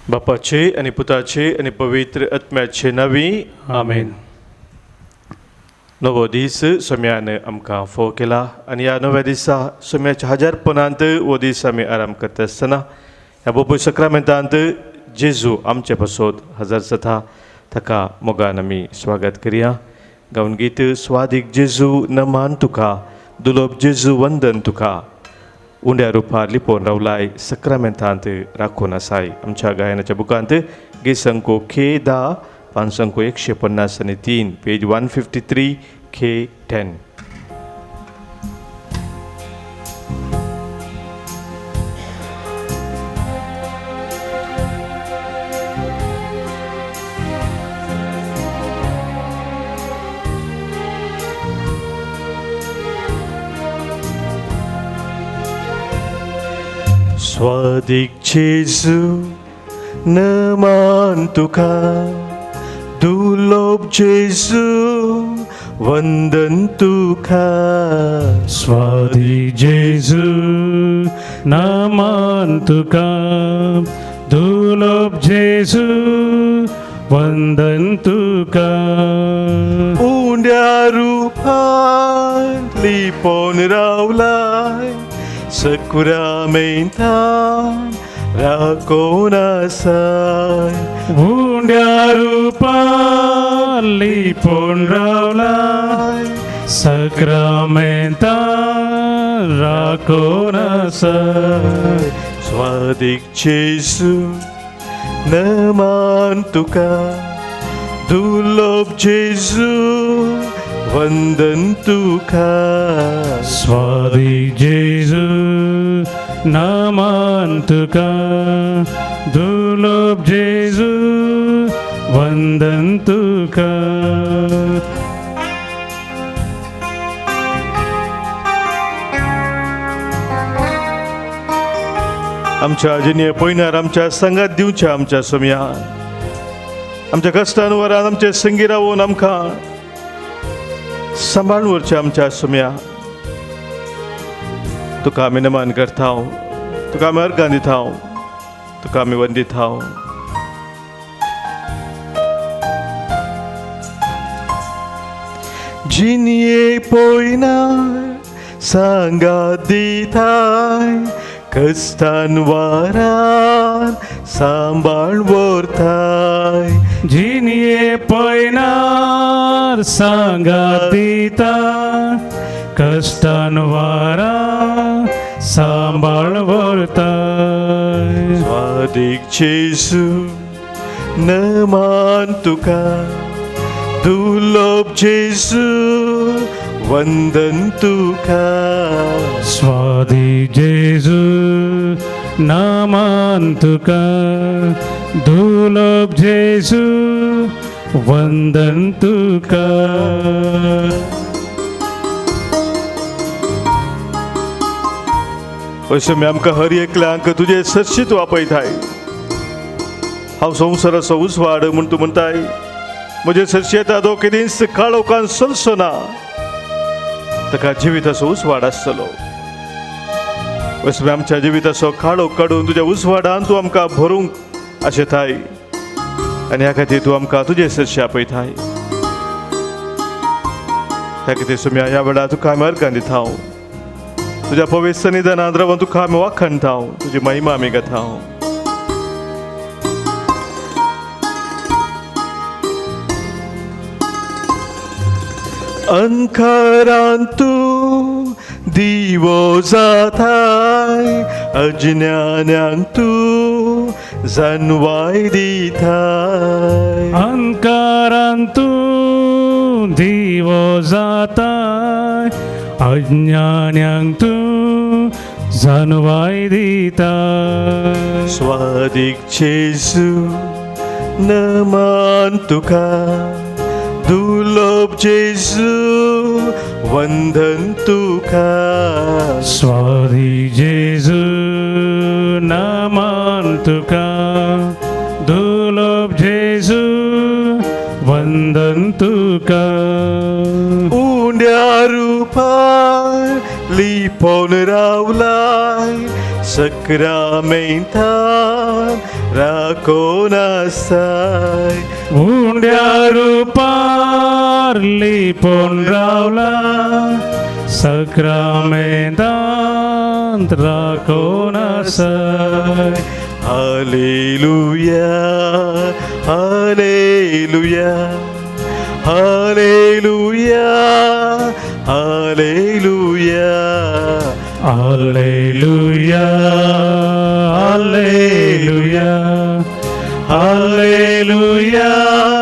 बापाचे आनी पुताचे आनी पवित्र आत्म्याचे नांवी आमेन. नवो दीस सोम्यान आमकां फोव केला आनी ह्या नव्या दिसा सोम्याच्या हजारपणांत हो दीस आमी आराम करता आसतना ह्या बोपूय सक्रामेंतांत जेजू आमचे पासत हजर जाता, ताका मोगान आमी स्वागत करया. गावन गीत स्वादीक जेजू नमान तुका, दुलोब जेजू वंदन तुका, उंड्या रुपार लिपोवन रावलाय सक्रामेंतांत राखून आसाय. आमच्या गायनाच्या बुकांत गेसंको खे 10 पांचसंको 153 पेज 153 खे 10. स्वादीक जेजू नमान तुका, दुलोब जेजू वंदन तुका. स्वादीक जेजू नमान तुका, दुलोब जेजू वंदन तुका. उंड्या रुपार लिपोवन रावलाय सक्रामेंतान राखून आसाय. उंड्या रुपार लिपोवन रावलाय सक्रामेंतान राखून आसाय. स्वादीक जेजू नमान तुका, दुलोब जेजू वंदन तुका. स्वादीक जेजू नमान तुका, दुलोब जेजू वंदन तुका. आमच्या आजिनीय पयनार आमच्या संगात दिवच्या आमच्या सोम्या, आमच्या कश्टान वरान आमचे संगी रावून आमकां सांबाळून व्हरच्या आमच्या सोम्या, तुका आमी नमन करता, तुका आमी अर्गां दिता, तुका आमी वंदिता. जिनये पयना सांगात दिताय, कश्टान वारान सांबाळ व्हरताय. जिनये पयनार सांगात दिता, कश्टान वारान सांबाळ व्हरताय. स्वादीक जेजू नमान तुका, दुलोब जेजू वंदन तुका. स्वादीक जेजू नमान तुका, दुलोब जेजू वंदन तुका. अशें आमकां हर एकल्यांक तुजें सरशीत वापयताय. हांव संवसाराचो उजवाड म्हूण तूं म्हणटाय, म्हजें सरशी येता तो केदींच काळोखान चलचो ना, ताका जिविताचो उजवाड आसतलो. अशें आमच्या जिविताचो काळोख काडून तुज्या उजवाडान तूं आमकां भरूंक आशेताय आनी ह्या खातीर तूं आमकां तुजें सरशी आपयताय. ह्या खातीर सोम्या ह्या वेळार तुका आमी अर्गां दिता, तुज्या पवित्र सन्निधानांत रावन तुका आमी वाखणता, तुजी महिमा आमी गाता. अंधकारांत तूं दिवो जाताय, अज्ञानांत तूं जानवाय दिताय. अंधकारांत तूं दिवो जाताय, अज्ञानांत तूं जानवाय दिताय. स्वादीक जेजू नमान तुका, दुलोब जेजू वंदन तुका. स्वादीक जेजू नमान तुका, दुलोब जेजू वंदन तुका. उंड्या रुपार लिपोवन रावलाय सक्रामेंतान राकोन आसाय. उंड्या रुपार लिपोवन रावला सक्रामेंतांत राखून आसाय. Hallelujah, hallelujah, hallelujah, hallelujah. Hallelujah, hallelujah, hallelujah, hallelujah,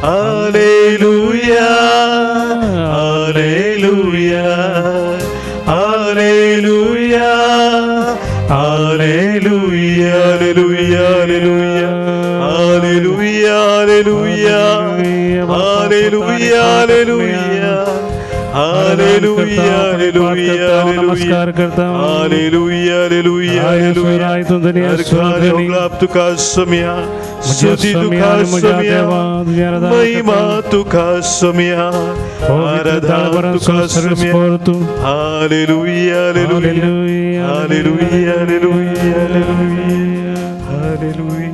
hallelujah, hallelujah, hallelujah, hallelujah, hallelujah, hallelujah, hallelujah, hallelujah, hallelujah, hallelujah, hallelujah. नमस्कार करता. Hallelujah, hallelujah, hallelujah. तुका सोम्या, स्तुती तुका सोम्या, महिमा तुका सोम्या, आराधना तुका सोम्या. Hallelujah, hallelujah, hallelujah, hallelujah, hallelujah.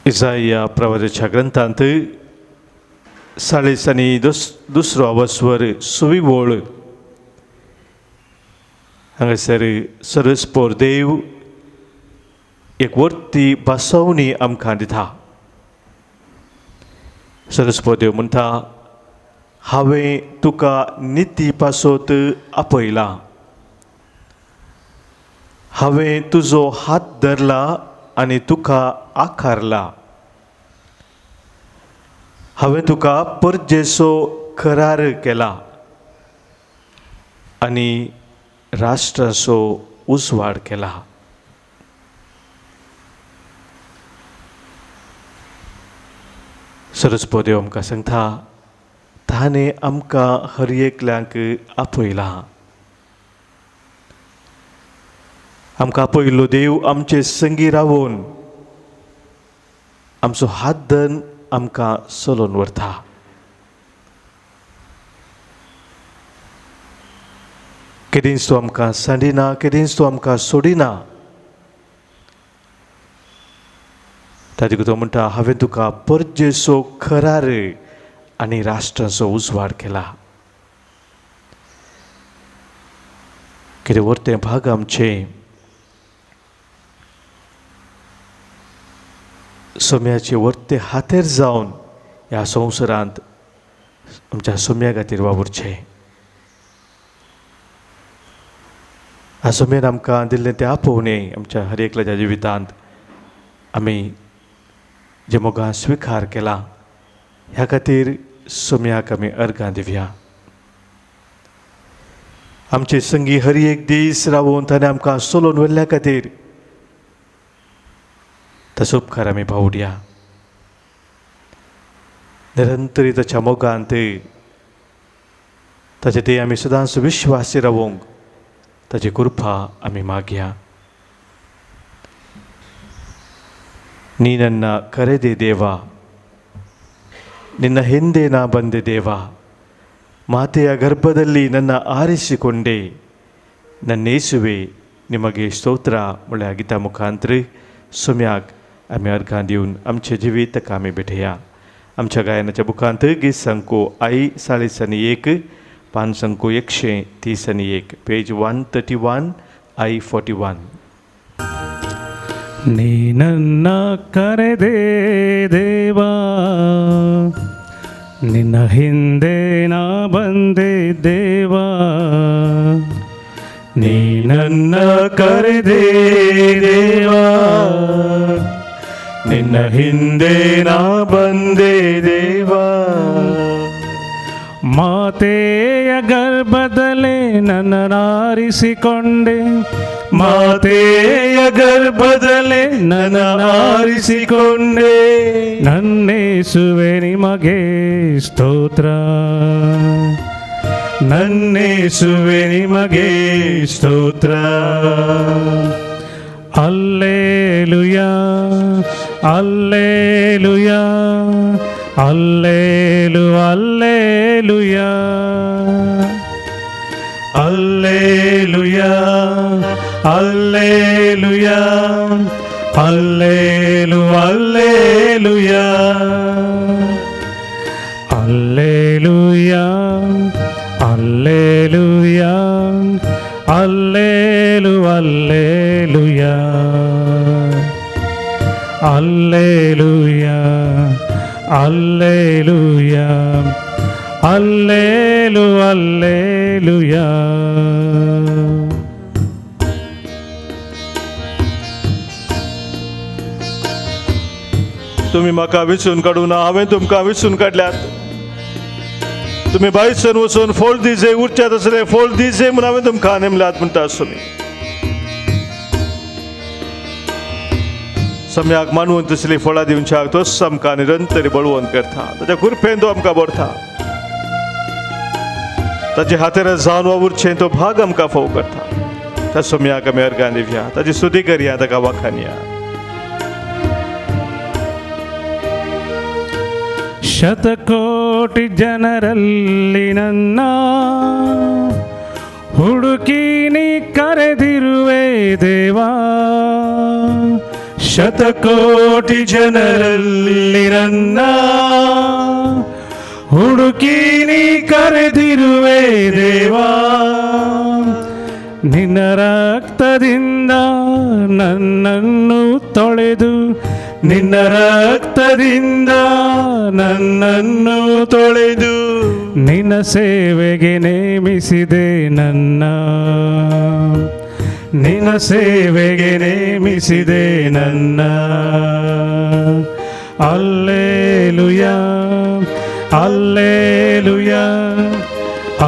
इसाया प्रवादाच्या ग्रंथांत 40 आनी दुसरो अवस्वर सुवी वळ हांगासर सरस्पोर देव एक वर्ती बसवणी आमकां दिता. सरस्पोर देव म्हणटा, हांवें तुका निती पासत आपयला, हांवें तुजो हात धरला आनी तुका आकारला, हांवें तुका परजेसो करार केला आनी राष्ट्राचो उजवाड केला. सरस्पती देव आमकां सांगता, ताणें आमकां हर एकल्यांक आपयला. आमकां आपयल्लो देव आमचे संगी रावून आमचो हात धरून आमकां चलोवन व्हरता. केदींच तो आमकां सांडिना, केदींच तो आमकां सोडिना. ताजे तो म्हणटा, हांवें तुका परजेसो करार आनी राष्ट्राचो उजवाड केला. कितें व्हरतें भाग आमचें सोम्याचे वर्ते हातेर जावन ह्या संवसारांत आमच्या सोम्या खातीर वावुरचें. ह्या सोम्यान आमकां दिल्लें तें आपोवणें आमच्या हर एकल्याच्या जिवितांत आमी जे मोगान स्विकार केला, ह्या खातीर सोम्याक आमी अर्गां दिवया. आमचे संगी हर एक दीस रावून ताणें आमकां चलोवन व्हेल्ल्या खातीर ताचो उपकार आमी पावुया. निरंतरी ताच्या मोगान ते ताचे ते आमी सदांच विश्वासी रावूंक ताची कृपा आमी मागया. ನೀನನ್ನ ಕರೆದೆ ದೇವ, ನಿನ್ನ ಹಿಂದೆ ನಾ ಬಂದೆ ದೇವ, ಮಾತೆಯ ಗರ್ಭದಲ್ಲಿ ನನ್ನ ಆರಿಸಿಕೊಂಡೆ, ನನ್ನೇಸುವೆ ನಿಮಗೆ ಸ್ತೋತ್ರ म्हळ्यार गीता मुखांतर सोम्याक आमी अर्घां दिवन आमचें जिवीत ताका आमी भेटया. आमच्या गायनाच्या बुकांत गीत संको आई 41, पान संको 131, पेज 131, I 41. ನೀನನ್ನ ಕರೆದೆ ದೇವಾ, ನಿನ್ನ ಹಿಂದೆ ನಾ ಬಂದೆ ದೇವಾ, ನೀನನ್ನ ಕರೆದೆ ದೇವಾ, ನಿನ್ನ ಹಿಂದೆ ನಾ ಬಂದೆ ದೇವಾ, ಮಾತೆಯ ಗರ್ಭದಲ್ಲೇ ನನ್ನನ್ನಾರಿಸಿಕೊಂಡೆ, ಮಾತೆಯ ಗರ್ಭದಲ್ಲೇ ನನ್ನನ್ನಾರಿಸಿಕೊಂಡೆ, ನನ್ನೇಸುವೆ ನಿಮಗೆ ಸ್ತೋತ್ರ, ನನ್ನೇಸುವೆ ನಿಮಗೆ ಸ್ತೋತ್ರ. Alleluia, alleluia, ಅಲ್ಲೇಲು alleluia, alleluia, alleluia, ಅಲ್ಲೇಲು alleluia, alleluia, alleluia, ಅಲ್ಲೇಲು alleluia, alleluia, alleluia, ಅಲ್ಲೇಲು alleluia. तुमी म्हाका विसून काडूं ना, हांवें तुमकां विसून काडल्यात. तुमी भायसून वचून फोल दिजे उरच्यात आसले, फोल दिजे म्हूण हांवें तुमकां नेमल्यात म्हणटा आसुनी. सम्याक मानून तसली फळां दिवच्याक तोच आमकां निरंतर बळवंत करता. ताच्या कृपेन तो आमकां भरता. ताचे हातेर जावन वावुरचें तो भाग आमकां फोव करता. त्या सम्याक आमी अर्गां दिवया, ताची स्तुती करया, ताका वाखाणया. ಶತಕೋಟಿ ಜನರಲ್ಲಿ ನನ್ನ ಹುಡುಕಿ ನೀ ಕರೆದಿರುವೆ ದೇವಾ. ಶತಕೋಟಿ ಜನರಲ್ಲಿ ನನ್ನ ಹುಡುಕಿ ನೀ ಕರೆದಿರುವೆ ದೇವಾ. ನಿನ್ನ ರಕ್ತದಿಂದ ನನ್ನನ್ನು ತೊಳೆದು, ನಿನ್ನ ರಕ್ತದಿಂದ ನನ್ನನ್ನು ತೊಳೆದು, ನಿನ್ನ ಸೇವೆಗೆ ನೇಮಿಸಿದೆ ನನ್ನ, ನಿನ್ನ ಸೇವೆಗೆ ನೇಮಿಸಿದೆ ನನ್ನ. ಅಲ್ಲೇಲುಯಾ, ಅಲ್ಲೇಲುಯಾ,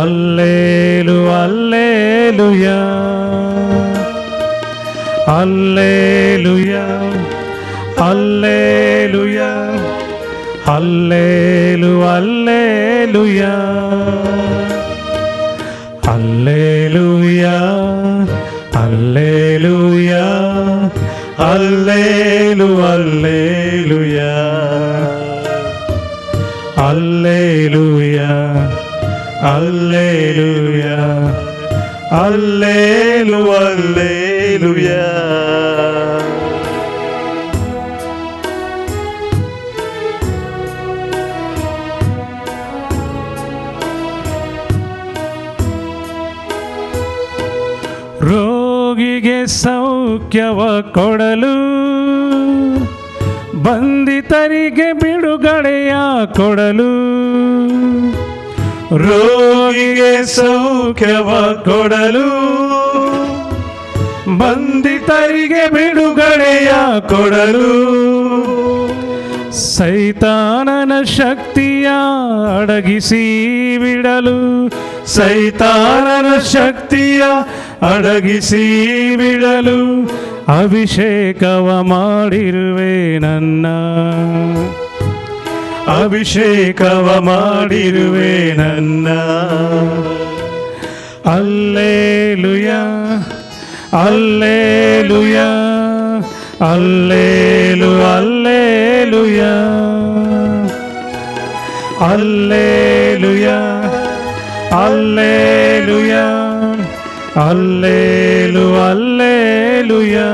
ಅಲ್ಲೇಲು alleluia, alleluia, alleluia, ಅಲ್ಲೇಲು alleluia, alleluia, alleluia, ಅಲ್ಲೇಲು alleluia, alleluia, alleluia, ಅಲ್ಲೇಲು alleluia. ರೋಗಿಗೆ ಸೌಖ್ಯವ ಕೊಡಲು, ಬಂಧಿತರಿಗೆ ಬಿಡುಗಡೆಯ ಕೊಡಲು, ರೋಗಿಗೆ ಸೌಖ್ಯವ ಕೊಡಲು, ಬಂಧಿತರಿಗೆ ಬಿಡುಗಡೆಯ ಕೊಡಲು, ಸೈತಾನನ ಶಕ್ತಿಯ ಅಡಗಿಸಿ ಬಿಡಲು, ಸೈತಾನನ ಶಕ್ತಿಯ ಅಡಗಿಸಿ ಬಿಡಲು, ಅಭಿಷೇಕವ ಮಾಡಿರುವೆ ನನ್ನ, ಅಭಿಷೇಕವ ಮಾಡಿರುವೆ ನನ್ನ. ಅಲ್ಲೇಲುಯಾ, ಅಲ್ಲೇಲುಯಾ, ಅಲ್ಲೇಲು alleluia, alleluia, alleluia, ಅಲ್ಲೇಲು alleluia,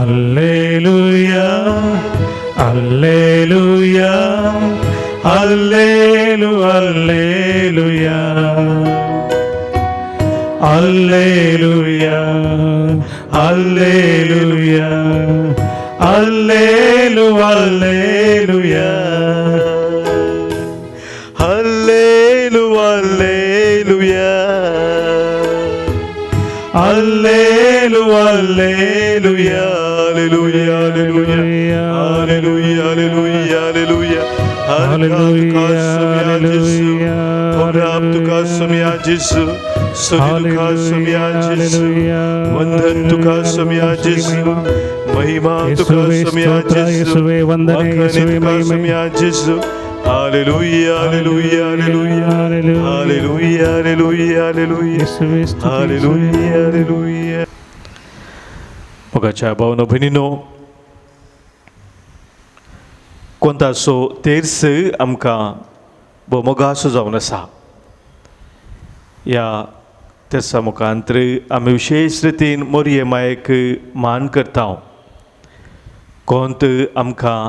alleluia, alleluia, ಅಲ್ಲೇಲು alleluia, alleluia, alleluia, ಅಲ್ಲೇಲು alleluia, ಅಲ್ಲೇಲು alleluia, ಅಲ್ಲೇಲು alleluia, alleluia, alleluia, alleluia, alleluia, alleluia. तुका समिया जिसु, स्तुति तुका समिया जिसु, वंदन तुका समिया जिसु, महिमा तुका समिया जिसु, वाखाणे तुका समिया जिसु. Hallelujah, hallelujah, hallelujah, hallelujah, hallelujah, hallelujah, hallelujah, hallelujah. मोगाच्या भावनो भयणीनो, कोंताचो तेर्स आमकां भोव मोगासो जावन आसा. ह्या तेर्सा मुखांतर आमी विशेश रितीन मोरये मायेक मान करता. कोंत आमकां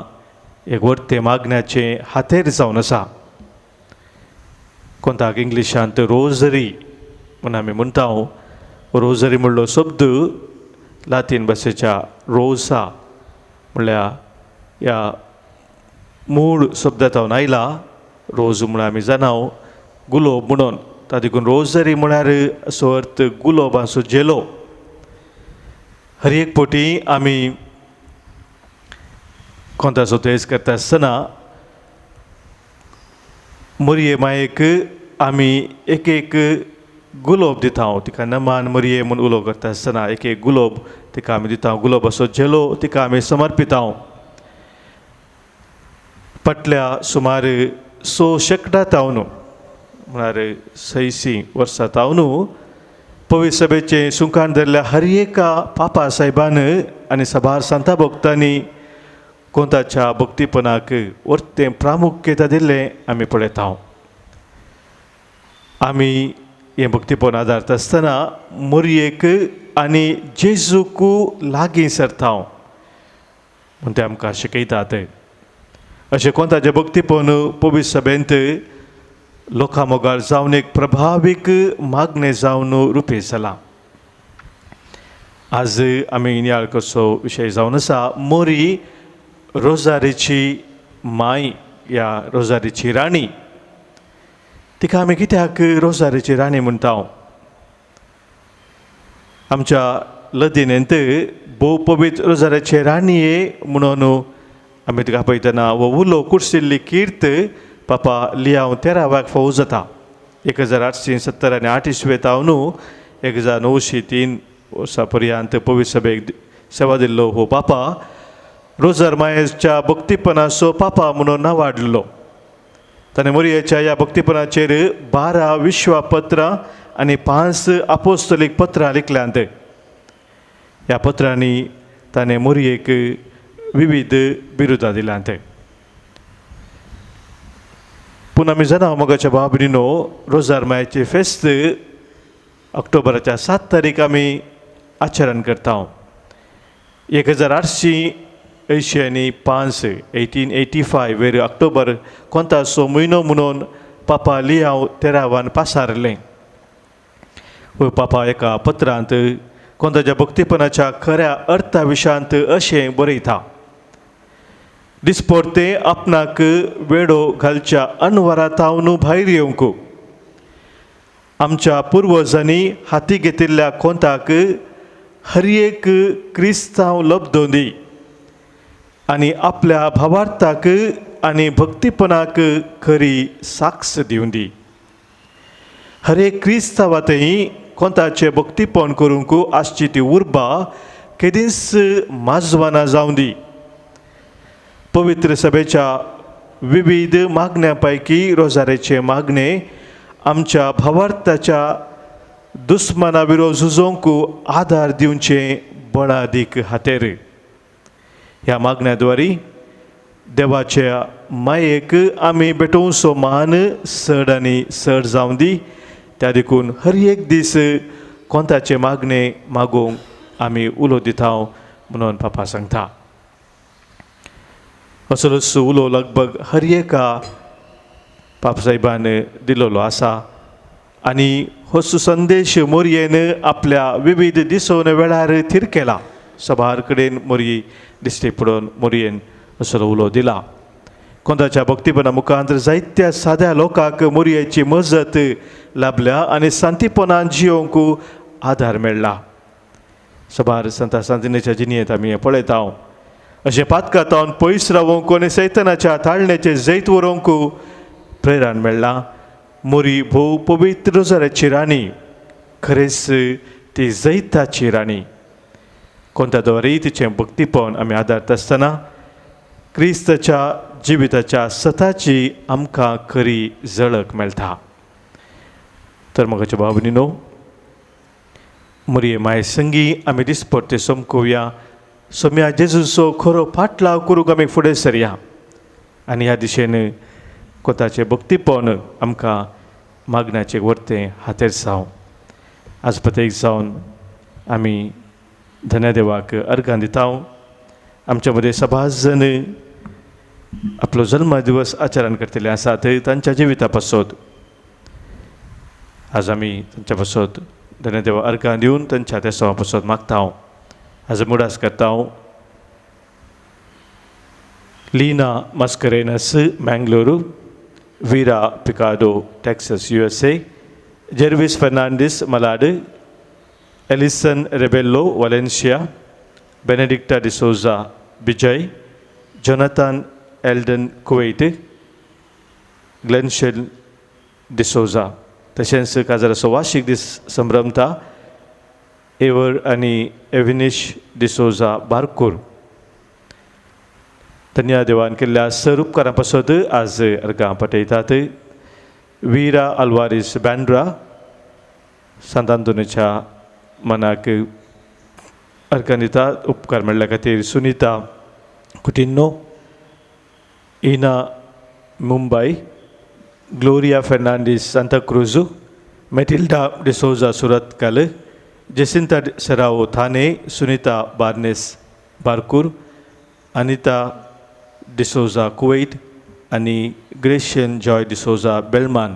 एक वर्ते मागण्याचें हातेर जावन आसा. कोंताक इंग्लिशांत रोजरी म्हूण आमी म्हणटा. रोजरी म्हणलो शब्द लातीन भाशेच्या रोसा म्हणल्यार ह्या मूळ शब्दांत आयला. रोज म्हूण आमी जाणा गुलोब म्हणून, ता देखून रोजरी म्हळ्यार असो अर्थ गुलोबांचो झेलो. हर एक पटी आमी कोंताचो तेज करता आसतना मोरये मायेक आमी एक एक गुलोब दिता. तिका नमान मोरये म्हूण उलो करता आसतना एक एक गुलोब तिका आमी दिता. गुलोबाचो झेलो तिका आमी समर्पिता. फाटल्या सुमार 6 शेंकड्या तावन म्हळ्यार 600 वर्सां तावन पवित्र सभेचें सुंकान धरल्या हर एका पापा साहेबान आनी सभार सांता भक्तांनी कोंताच्या भक्तीपणाक वर्तें प्रामुख्यता दिल्लें आमी पळयता. आमी हें भक्तीपण आदारता आसतना मोरयेक आनी जेजूक लागीं सरता म्हूण ते आमकां शिकयतात. अशें कोंताचें भक्तीपण पवित्र सभेंत लोकां मोगार जावन एक प्रभावीक मागणें जावन रुपे जालां. आज आमी नियाळ करचो विशय जावन आसा मोरी रोजारीची माय या रोजारीची राणी. तिका आमी कित्याक रोजारीची राणी म्हणटा? आमच्या लदिनेंत भोव पवित्र रोजारीची राणये म्हणून आमी तिका पळयतना हो उलो कुर्सिल्ली कीर्त पापा लियांव 13व्याक फावो जाता. 1870 आनी 8 इसवे तावन 1903 वर्सां पर्यंत पवित्र सभेक सेवा दिल्लो हो पापा रोजार मायेच्या भक्तीपणाचो पापा म्हणून नावाडलो. ताणें मोरयेच्या ह्या भक्तीपणाचेर 12 विश्वापत्रां आनी 5 आपोस्तलीक पत्रां लिखल्यांत. ह्या पत्रांनी ताणें मोरयेक विविध बिरुदां दिल्यांत. पूण आमी जाणा मोगाच्या भाव भयणीनो, रोजार मायेचें फेस्त ऑक्टोबराच्या 7 तारीख आमी आचरण करता. 1885 1885 वेर ऑक्टोबर कोंताचो म्हयनो म्हणून पापा लियांव 13वान पासारलें. पापा एका पत्रांत कोंताच्या भक्तीपणाच्या खऱ्या अर्था विशयांत अशें बरयता. दिसपोर्ते आपणाक वेडो घालच्या अनवरा तावन भायर येवंक आमच्या पुर्वजांनी हाती घेतिल्ल्या कोंताक हर एक क्रिस्तांव लब्दोंदी आनी आपल्या भावार्थाक आनी भक्तीपणाक खरी साक्ष दिवंदी. हर एक क्रिस्तांवांतय कोंताचें भक्तीपण करूंक आसची ती उर्बा केदींच माजवाना जावं दी. पवित्र सभेच्या विविध मागण्या पैकी रोजारेचे मागणे आमच्या भावार्थाच्या दुस्माना विरोध झुजोवंक आदार दिवचे बळादीक हातेर. ह्या मागण्याद्वारी देवाच्या मायेक आमी भेटोवचो मान चड आनी चड जावं दी. त्या देखून हर एक दीस कोंताचे मागणे मागूंक आमी उलो दिता म्हणून पापा सांगता. असलोच उलो लगभग हर एका पापसाहेबान दिलेलो आसा आनी हो संदेश मोरयेन आपल्या विविध दिसोवन वेळार थीर केला. सभार कडेन मोरये दिश्टी पडून मोरयेन असलो उलो दिला. कोंताच्या भक्तीपणा मुखांत जायत्या साद्या लोकांक मोरयेची मजत लाभल्या आनी शांतीपणान जियोवंक आदार मेळ्ळा. सभार संता सांतिनेच्या जिणेंत आमी हें पळयता. अशें पातकातावन पयस रावोवंक आनी सैतनाच्या ताळण्याचें जैत व्हरूंक प्रेरण मेळ्ळां. मोरी भोव पवित्र रोजाराची राणी, खरेंच ती जैताची राणी. कोणत्या द्वारे तिचें भक्तीपण आमी आदारता आसतना क्रिस्ताच्या जिविताच्या सताची आमकां खरी झळक मेळटा. तर मोगाच्या भाव भयणीनो, मुरये माये संगी आमी दिसपट्टे समकोवया. सोम्या जेजूचो खरो फाटलाव करूंक आमी फुडें सरया आनी ह्या दिशेन कोताचें भक्तीपण आमकां मागण्याचें वर्तें हातेर जावं. आज प्रत्येक जावन आमी धन्यदेवाक अर्गां दिता. आमच्या मदें सभास जन आपलो जल्म दिवस आचरण करतले आसात तांच्या जिविता पासत आज आमी तांच्या पासत धन्यदेवा अर्गां दिवन तांच्या त्या सवा पासत मागता. आज मुडास करता Lina Mascarenhas Mangaluru, Veera Picado Texas USA, Jervis Fernandes Malad, Ellison Rebello Valencia, Benedicta D'Souza Vijay, Jonathan Elden Kuwait, Glenshel D'Souza. तशेंच काजाराचो वार्षिक दीस संभ्रमता एवर आनी एविनेश डिसोजा बारकूर. धन्या देवान केल्ल्या सर उपकारां पासत आज अर्गां पटयतात. वीरा अल्वारीस बँड्रा सांत आंतोनीच्या मनाक अर्गां दिता उपकार मेळ्ळ्या खातीर. Sunita Coutinho, Ina Mumbai, Gloria Fernandes Santacruz, Matilda D'Souza Surathkal, Jacinta Serrao Thane, Sunita Barnes Barkur, Anita D'Souza Kuwait आनी ग्रेशियन जॉय डिसोजा बेलमान.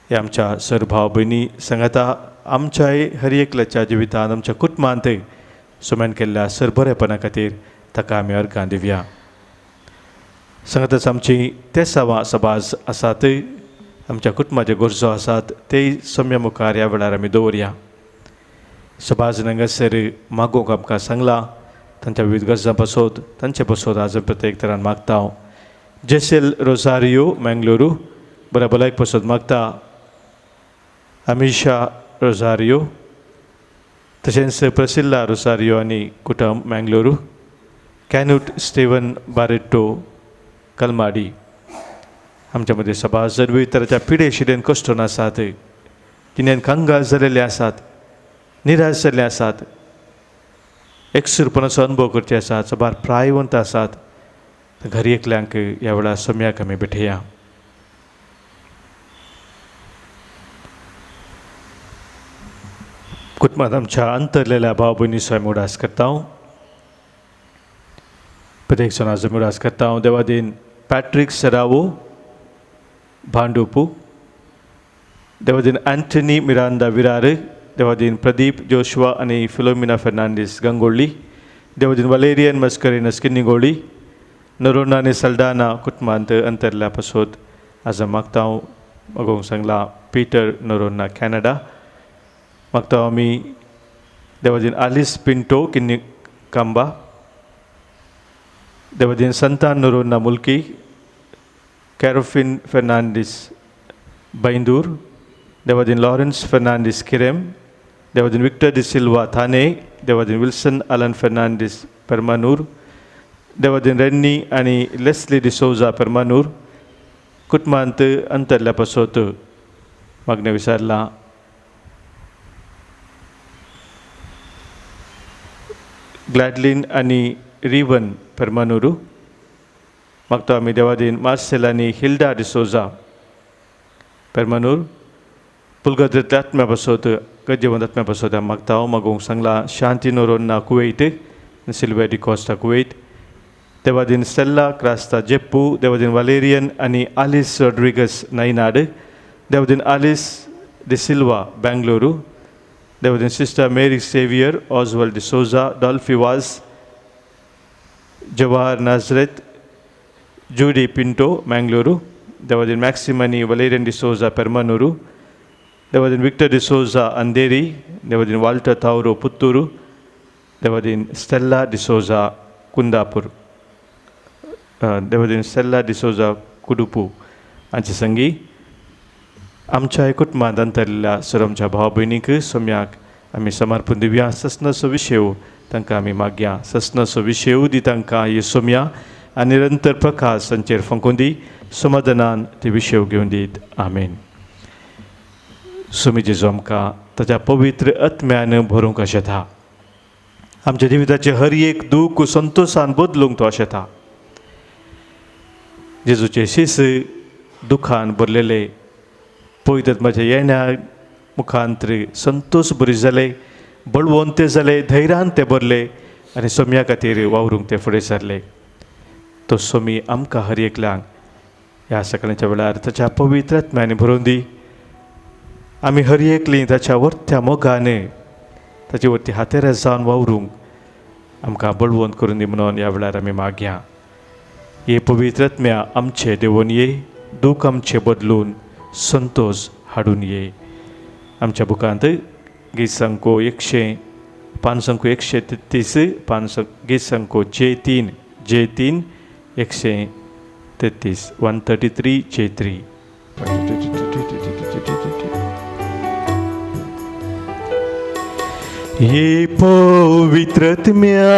हे आमच्या सर भाव भयणी सांगाता आमच्याय हर एकल्याच्या जिवितांत आमच्या कुटुंबांत सुमेन केल्ल्या सर बरेपणा खातीर ताका आमी अर्गां दिवया. सांगाताच आमची तेसावां सभाज आसात, आमच्या कुटुंबाच्यो गरजो आसात ते सम्या मुखार ह्या वेळार आमी दवरया. सभाज हांगासर मागोवंक आमकां सांगलां तांच्या विविध गरजां पासत तांचे पासत आज प्रत्येक तरान मागता. जेसेल रोजारियो मँगलोरू बऱ्या भलायक पासत मागता. अमिशा रोजारियो तशेंच प्रसिल्ला रोजारियो आनी कुटुंब मँगलोरू, कॅन्यूट स्टेवन बारेटो कलमाडी. आमच्या मदें सभाज विविध तराच्या पिडे शिडेन कश्टून आसात, तिणेन कंगाल जाल्ले आसात, निराश जाल्ले आसात, एकसूरपणाचो अनुभव करचे आसात, सबार प्रायवंत आसात. घरी एकल्यांक ह्या वेळार सम्याक आमी भेटया. कुटुंबांत आमच्या अंतरलेल्या भाव भयणीचो आमी उडास करता. प्रत्येक जाणाचो आमी उडास करता. देवादीन पॅट्रीक सरावो भांडुपू, देवादीन अँथनी मिरांदा विरार, देवादीन प्रदीप जोशुआ आनी फिलोमिना फेर्नांडीस गंगोळ्ळी, देवादीन वलेरियन मस्करेनस किन्निगोळी, नरोना आनी सल्डाना कुटुंबांत अंतरल्या पासत आज मागता. मागोवंक सांगला पीटर नरोना कॅनडा. मागता आमी देवादीन आलिस पिंटो किन्नी कांबा, देवादीन संतान नरोना मुल्की, कॅरोफिन फेर्नांडीस बैंदूर, देवादीन लॉरन्स फेर्नांडीस किरेम, देवादीन विक्टर डिसिल्वा थाने, देवादीन विल्सन अलन फेर्नांडीस परमानूर, देवादीन रेन्नी आनी लेस्ली डिसोजा परमानूर. कुटुंबांत अंतरल्या पासत मागणें विचारलां. ग्लॅडलीन आनी रिवन परमानुरू. मागता आमी देवादीन मार्सेल आनी हिल्डा डिसोजा परमानूर. पुलगद्रेंतल्या आत्म्या पासत गरजेवंत आत्म्या पासत मागता. मागोवंक सांगला Shanti Noronha Kuwait, Sylvia D'Costa Kuwait, देवादीन स्टेल्ला क्रास्ता जेप्पू, देवादीन वालेरियन आनी Alice Rodrigues नायनाड, Devadin आलिस D'Silva Bengaluru, Devadin sister Mary Xavier Oswald D'Souza, Dolphy Vaz, Jawahar Nazareth, Judy Pinto Mangaluru, Devadin मॅक्सिम आनी वलेरियन डिसोजा पेरमानुरू, देवादीन विक्टर डिसोजा अंधेरी, देवादीन वाल्टर थावरो पुत्तूरू, देवादीन स्टेल्ला डिसोजा कुंदापूर, देवादीन स्टेल्ला डिसोजा कुडुपू हांचे संगी आमच्या कुटुंबांत अंतरलेल्या सर आमच्या भाव भयणीक सोम्याक आमी समर्पण दिवया. ससनाचो विशेव तांकां आमी मागया. ससनाचो विशेव दी तांकां हे सोम्या आनी निरंतर प्रकाश तांचेर फांकून दी. समाधानान ती विशेव घेवन दीत. आमेन. सोमी जेजू आमकां ताच्या पवित्र आत्म्यान भरूंक आशेता. आमच्या जिविताचे हर एक दूख संतोशान बदलूंक तो आशेता. जेजूचे शीस दुखान भरलेले पवित्र आत्म्याच्या येण्या मुखांतर संतोष बरी जाले, बळवंत जाले, धैर्यान ते भरले आनी सोम्या खातीर वावरूंक ते फुडें सरले. तो सोमी आमकां हर एकल्यांक ह्या सकाळच्या वेळार ताच्या पवित्र आत्म्यान भरून दी. आमी हर एकलीं ताच्या वरत्या मोगान ताचे वरती हातेर जावन वावरूंक आमकां बळवंत करून दी म्हणून ह्या वेळार आमी मागया. हे पवित्र आत्म्या आमचे देवून ये, दूख आमचे बदलून संतोष हाडून ये. आमच्या बुकांत गीत संको 100 पान संको 133 पान गीत संको J3 J3 133 133 J3. हे पवित्र आत्म्या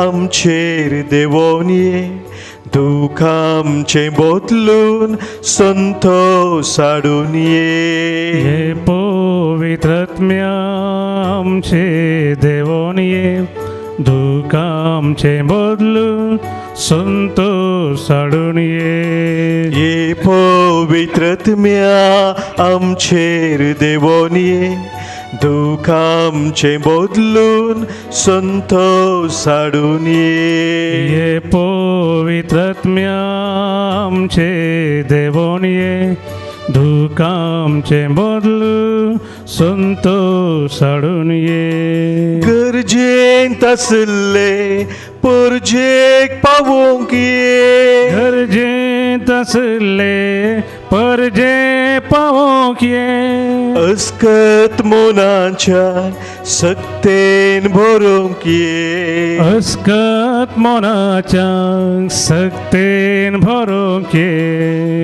आमचेर देवोन ये, दूख आमचें बदलून संतोष हाडून ये. हे पवित्र आत्म्या आमचेर देवोन ये, दूख आमचें बदलून संतोष हाडून ये. हे पवित्र आत्म्या आमचेर देवोन ये, दूख आमचें बदलून संतोष हाडून ये. हे पवित्र आत्म्या आमचेर देवोन ये, दूख आमचें बदलून संतोष हाडून ये. गरजेंत आशिल्ले परजेक पावोवंक ये, गरजेंत आशिल्ले परजे पावोवंक ये. अस्कत मनाच्या सक्तेन भरूंक ये, अस्कत मनाच्या सक्तेन भरूंक ये.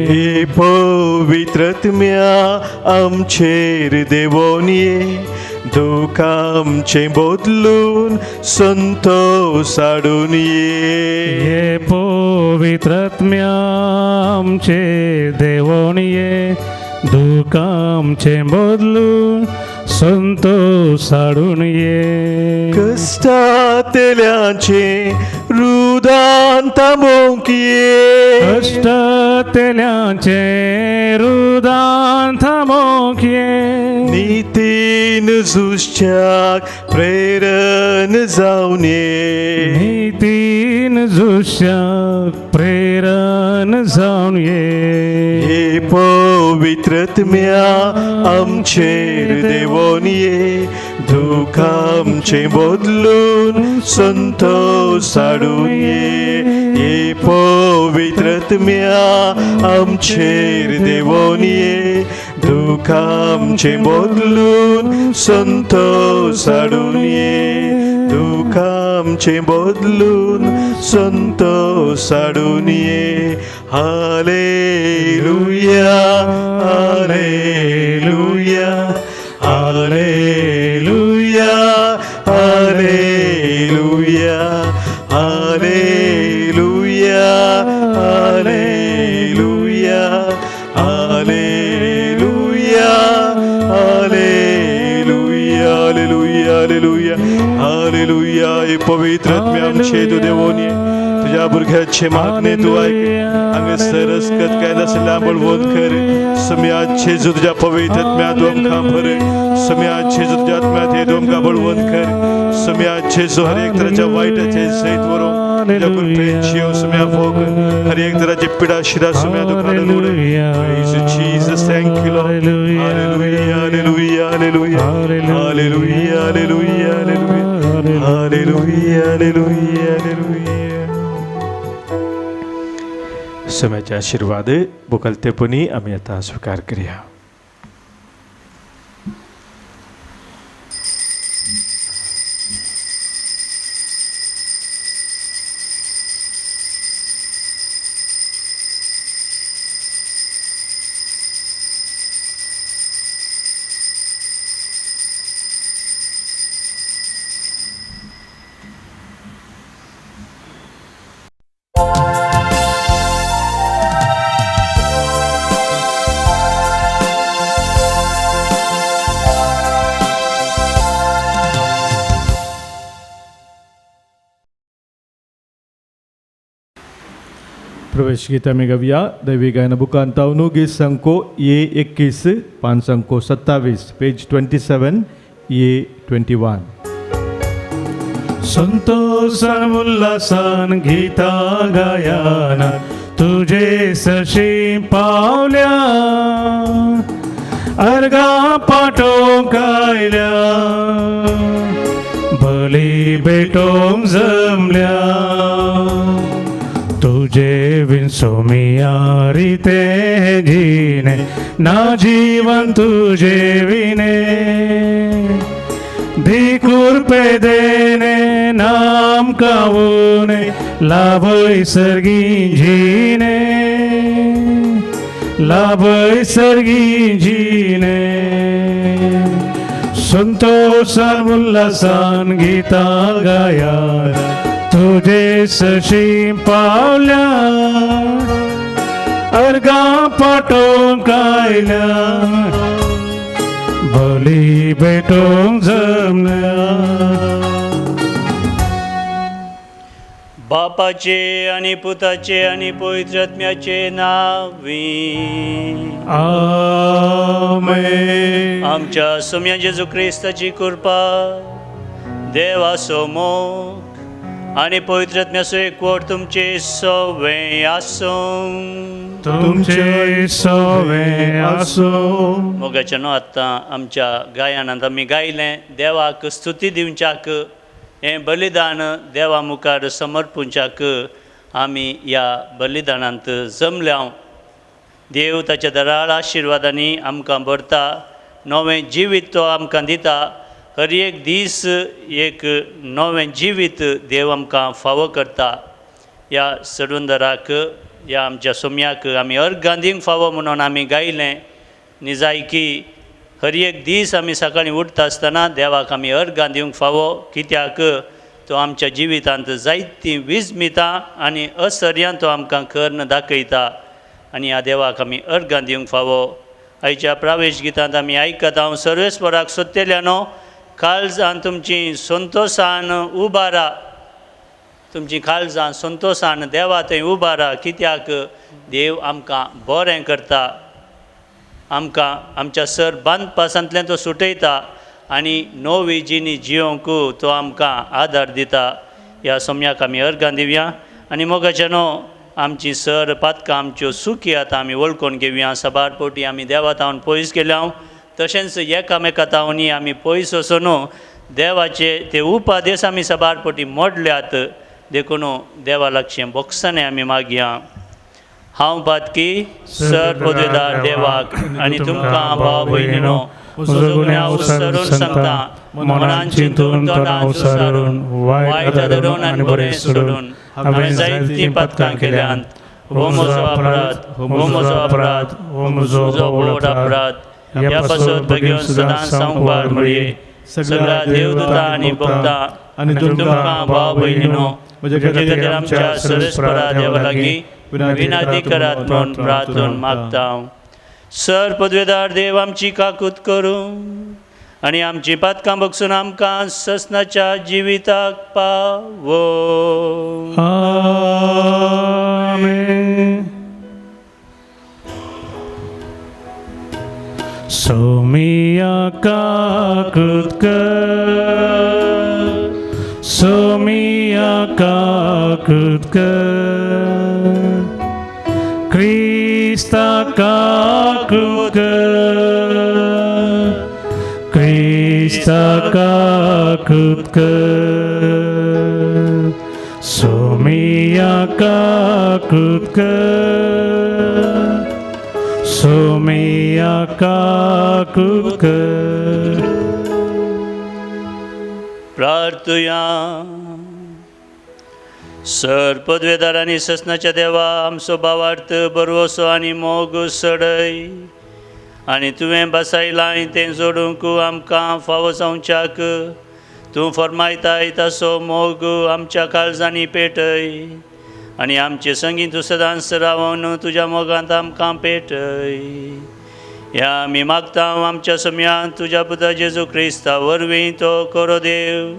हे पवित्र आत्म्या आमचेर देवोन ये, दूख आमचें बदलून संतोष हाडून ये. हे पवित्र आत्म्या आमचेर देवोन ये, दूख आमचें बदलून संतोष हाडून ये. कश्टांतल्यांचें रुदान थांबोवंक ये, कश्टांतल्यांचें रुदान थांबोवंक ये. नितीन झुजच्याक प्रेरण जावन ये, नितीन झुजच्याक प्रेरण जावन ये. हे पवित्र आत्म्या आमचेर देवोन ये, दूख आमचें बदलून संतोष हाडून ये. हे पवित्र आत्म्या आमचेर देवोन ये, दूख आमचें बदलून संतोष हाडून ये. दूख आमचें बदलून संतोष हाडून ये. Hallelujah, hallelujah, hallelujah, hallelujah, hallelujah, hallelujah, hallelujah, hallelujah, hallelujah, hallelujah, hallelujah. हे पवित्र आत्म्या आमचे तूं देवोन ये, तुझ्या भुरग्याचे मागणे तूं आयक. हांगासर अस्कत काय नासल्या बळवंत कर. सम्याचे जो तुझ्या पवित्र आत्म्या तूं आमकां भर. सम्याचे जो तुझ्या आत्म्यात हे तूं आमकां बळवंत कर. सम्याचे जो हर एक तराच्या वायटाचे सयत व्हरूंक तुझ्या कृपेची सम्या भोग हर एक तराचे पिडा शिरा सम्या तूं काडून उडय. Praise you, Jesus. Thank you, Lord. Hallelujah, hallelujah, hallelujah, hallelujah, hallelujah, hallelujah, hallelujah, hallelujah, hallelujah. सम्याचे आशीर्वाद बुकलतेपणी आमी आतां स्विकार करया. प्रवेश गीत आमी गावया दैवी गायन बुकांत गीत संको ए 21 पान संको 27 पेज 27 ए 21। संतोषान उल्हासान गीता गायना तुझे सशी पावल्या अर्गा पाटोवंक आयल्या बली भेटोवंक जमल्या तुझे विनसोमिया रिते जिने ना जीवन तुझे विने धिकुरपे देने नाम कावूने लाभय सर्गी जिने लाभय सर्गी जिने संतोषान उल्हासान गीता गाया तुझे सशी पावल्या अर्गा पाटोवंक आयल्या बली भेटोवंक जमल्या। बापाचे आणि पुताचे आणि पवित्र आत्म्याचे नावे आमेन। आमच्या सोम्या जेजू क्रिस्ताची कृपा देवाचो मोग आणि पवित्र आत्म्याचो एकवट तुमचे सवे आसूं। तुमचे सवे आसूं। मोगाच्या न्हू आतां आमच्या गायनांत आमी गायलें देवाक स्तुती दिवच्याक हें बलिदान देवा मुखार समर्पूंच्याक आमी ह्या बलिदानांत जमल्या। देव ताच्या दराळ आशिर्वादांनी आमकां भरता, नवें जिवीत तो आमकां दिता। हर एक दीस एक नवें जिवीत देव आमकां फावो करता। ह्या सडुंदराक ह्या आमच्या सोम्याक आमी अर्गां दिवंक फावो म्हणून आमी गायलें। निजायकी हर एक दीस आमी सकाळीं उठता आसतना देवाक आमी अर्गां दिवंक फावो, कित्याक तो आमच्या जिवितांत जायतीं विस्मितां आनी असर्यां तो आमकां कर्ण दाखयता आनी ह्या देवाक आमी अर्गां दिवंक फावो। आयच्या प्रावेश गितांत आमी आयकता हांव सर्वेस्पराक सोदतल्यानो काळजान तुमची संतोशान उबारा, तुमची काळजान संतोशान देवा थंय उबारा, कित्याक देव आमकां बरें करता, आमकां आमच्या सर बांदपासांतल्यान तो सुटयता आनी नवी जिणी जियोंक तो आमकां आदार दिता। ह्या सोम्याक आमी अर्गां दिवया आनी मोगाच्या न्हू आमची सर पातकां आमच्यो सुखी आतां आमी वळखून घेवया। साबार पवटी आमी देवा तावन पयस गेल्या, तशेंच एकामेका तावनी आमी पयस वचून देवाचे ते उपदेश आमी साबार पवटी मोडल्यात, देखून देवा लागचें बोगसाणें आमी मागया। हांव पातकी सर पदवेदार देवाक आनी तुमकां भाव भयणीनो म्हजो गुन्यांव उसरून सांगता, मनान चिंतून तोंडान उसारून वायट धरून आनी बरें सोडून हांवें जायतीं पातकां केल्यांत। हो म्हजो अपराध, हो म्हजो अपराध, हो म्हजो व्हड अपराध। ह्या पासत बेगीन सदां सांगपार म्हणये सगळ्या देवदूता आनी भक्ता आनी तुमकां भाव भयणीनो म्हजे खातीर आमच्या सर्वेस्परा देवा लागीं विनंती करात म्हणून प्रार्थून मागता। सर पदवेदार देव आमची काकूत करूं आनी आमची पातकां बगसून आमकां ससनाच्या जिविताक पावो। आमेन। सोमिया काकूत कर, सोमिया काकूत कर, क्रिस्ता काकूत कर, क्रिस्ता काकूत कर, सोमिया काकूत कर, सोमिया काकूत कर। प्रार्थुया। सर पदवेदार आनी ससनाच्या देवा आमचो भावार्थ बरवसो आनी मोग सडय आनी तुवें बसायलां तें जोडूंक आमकां फावो जावच्याक तूं फर्मायताय तसो मोग आमच्या काळजांनी पेटय आनी आमचे संगीत तूं सदांच रावन तुज्या मोगांत आमकां पेटय। ह्या आमी मागता आमच्या सम्यान तुज्या पुता जेजू क्रिस्ता वरवीं तो करो देव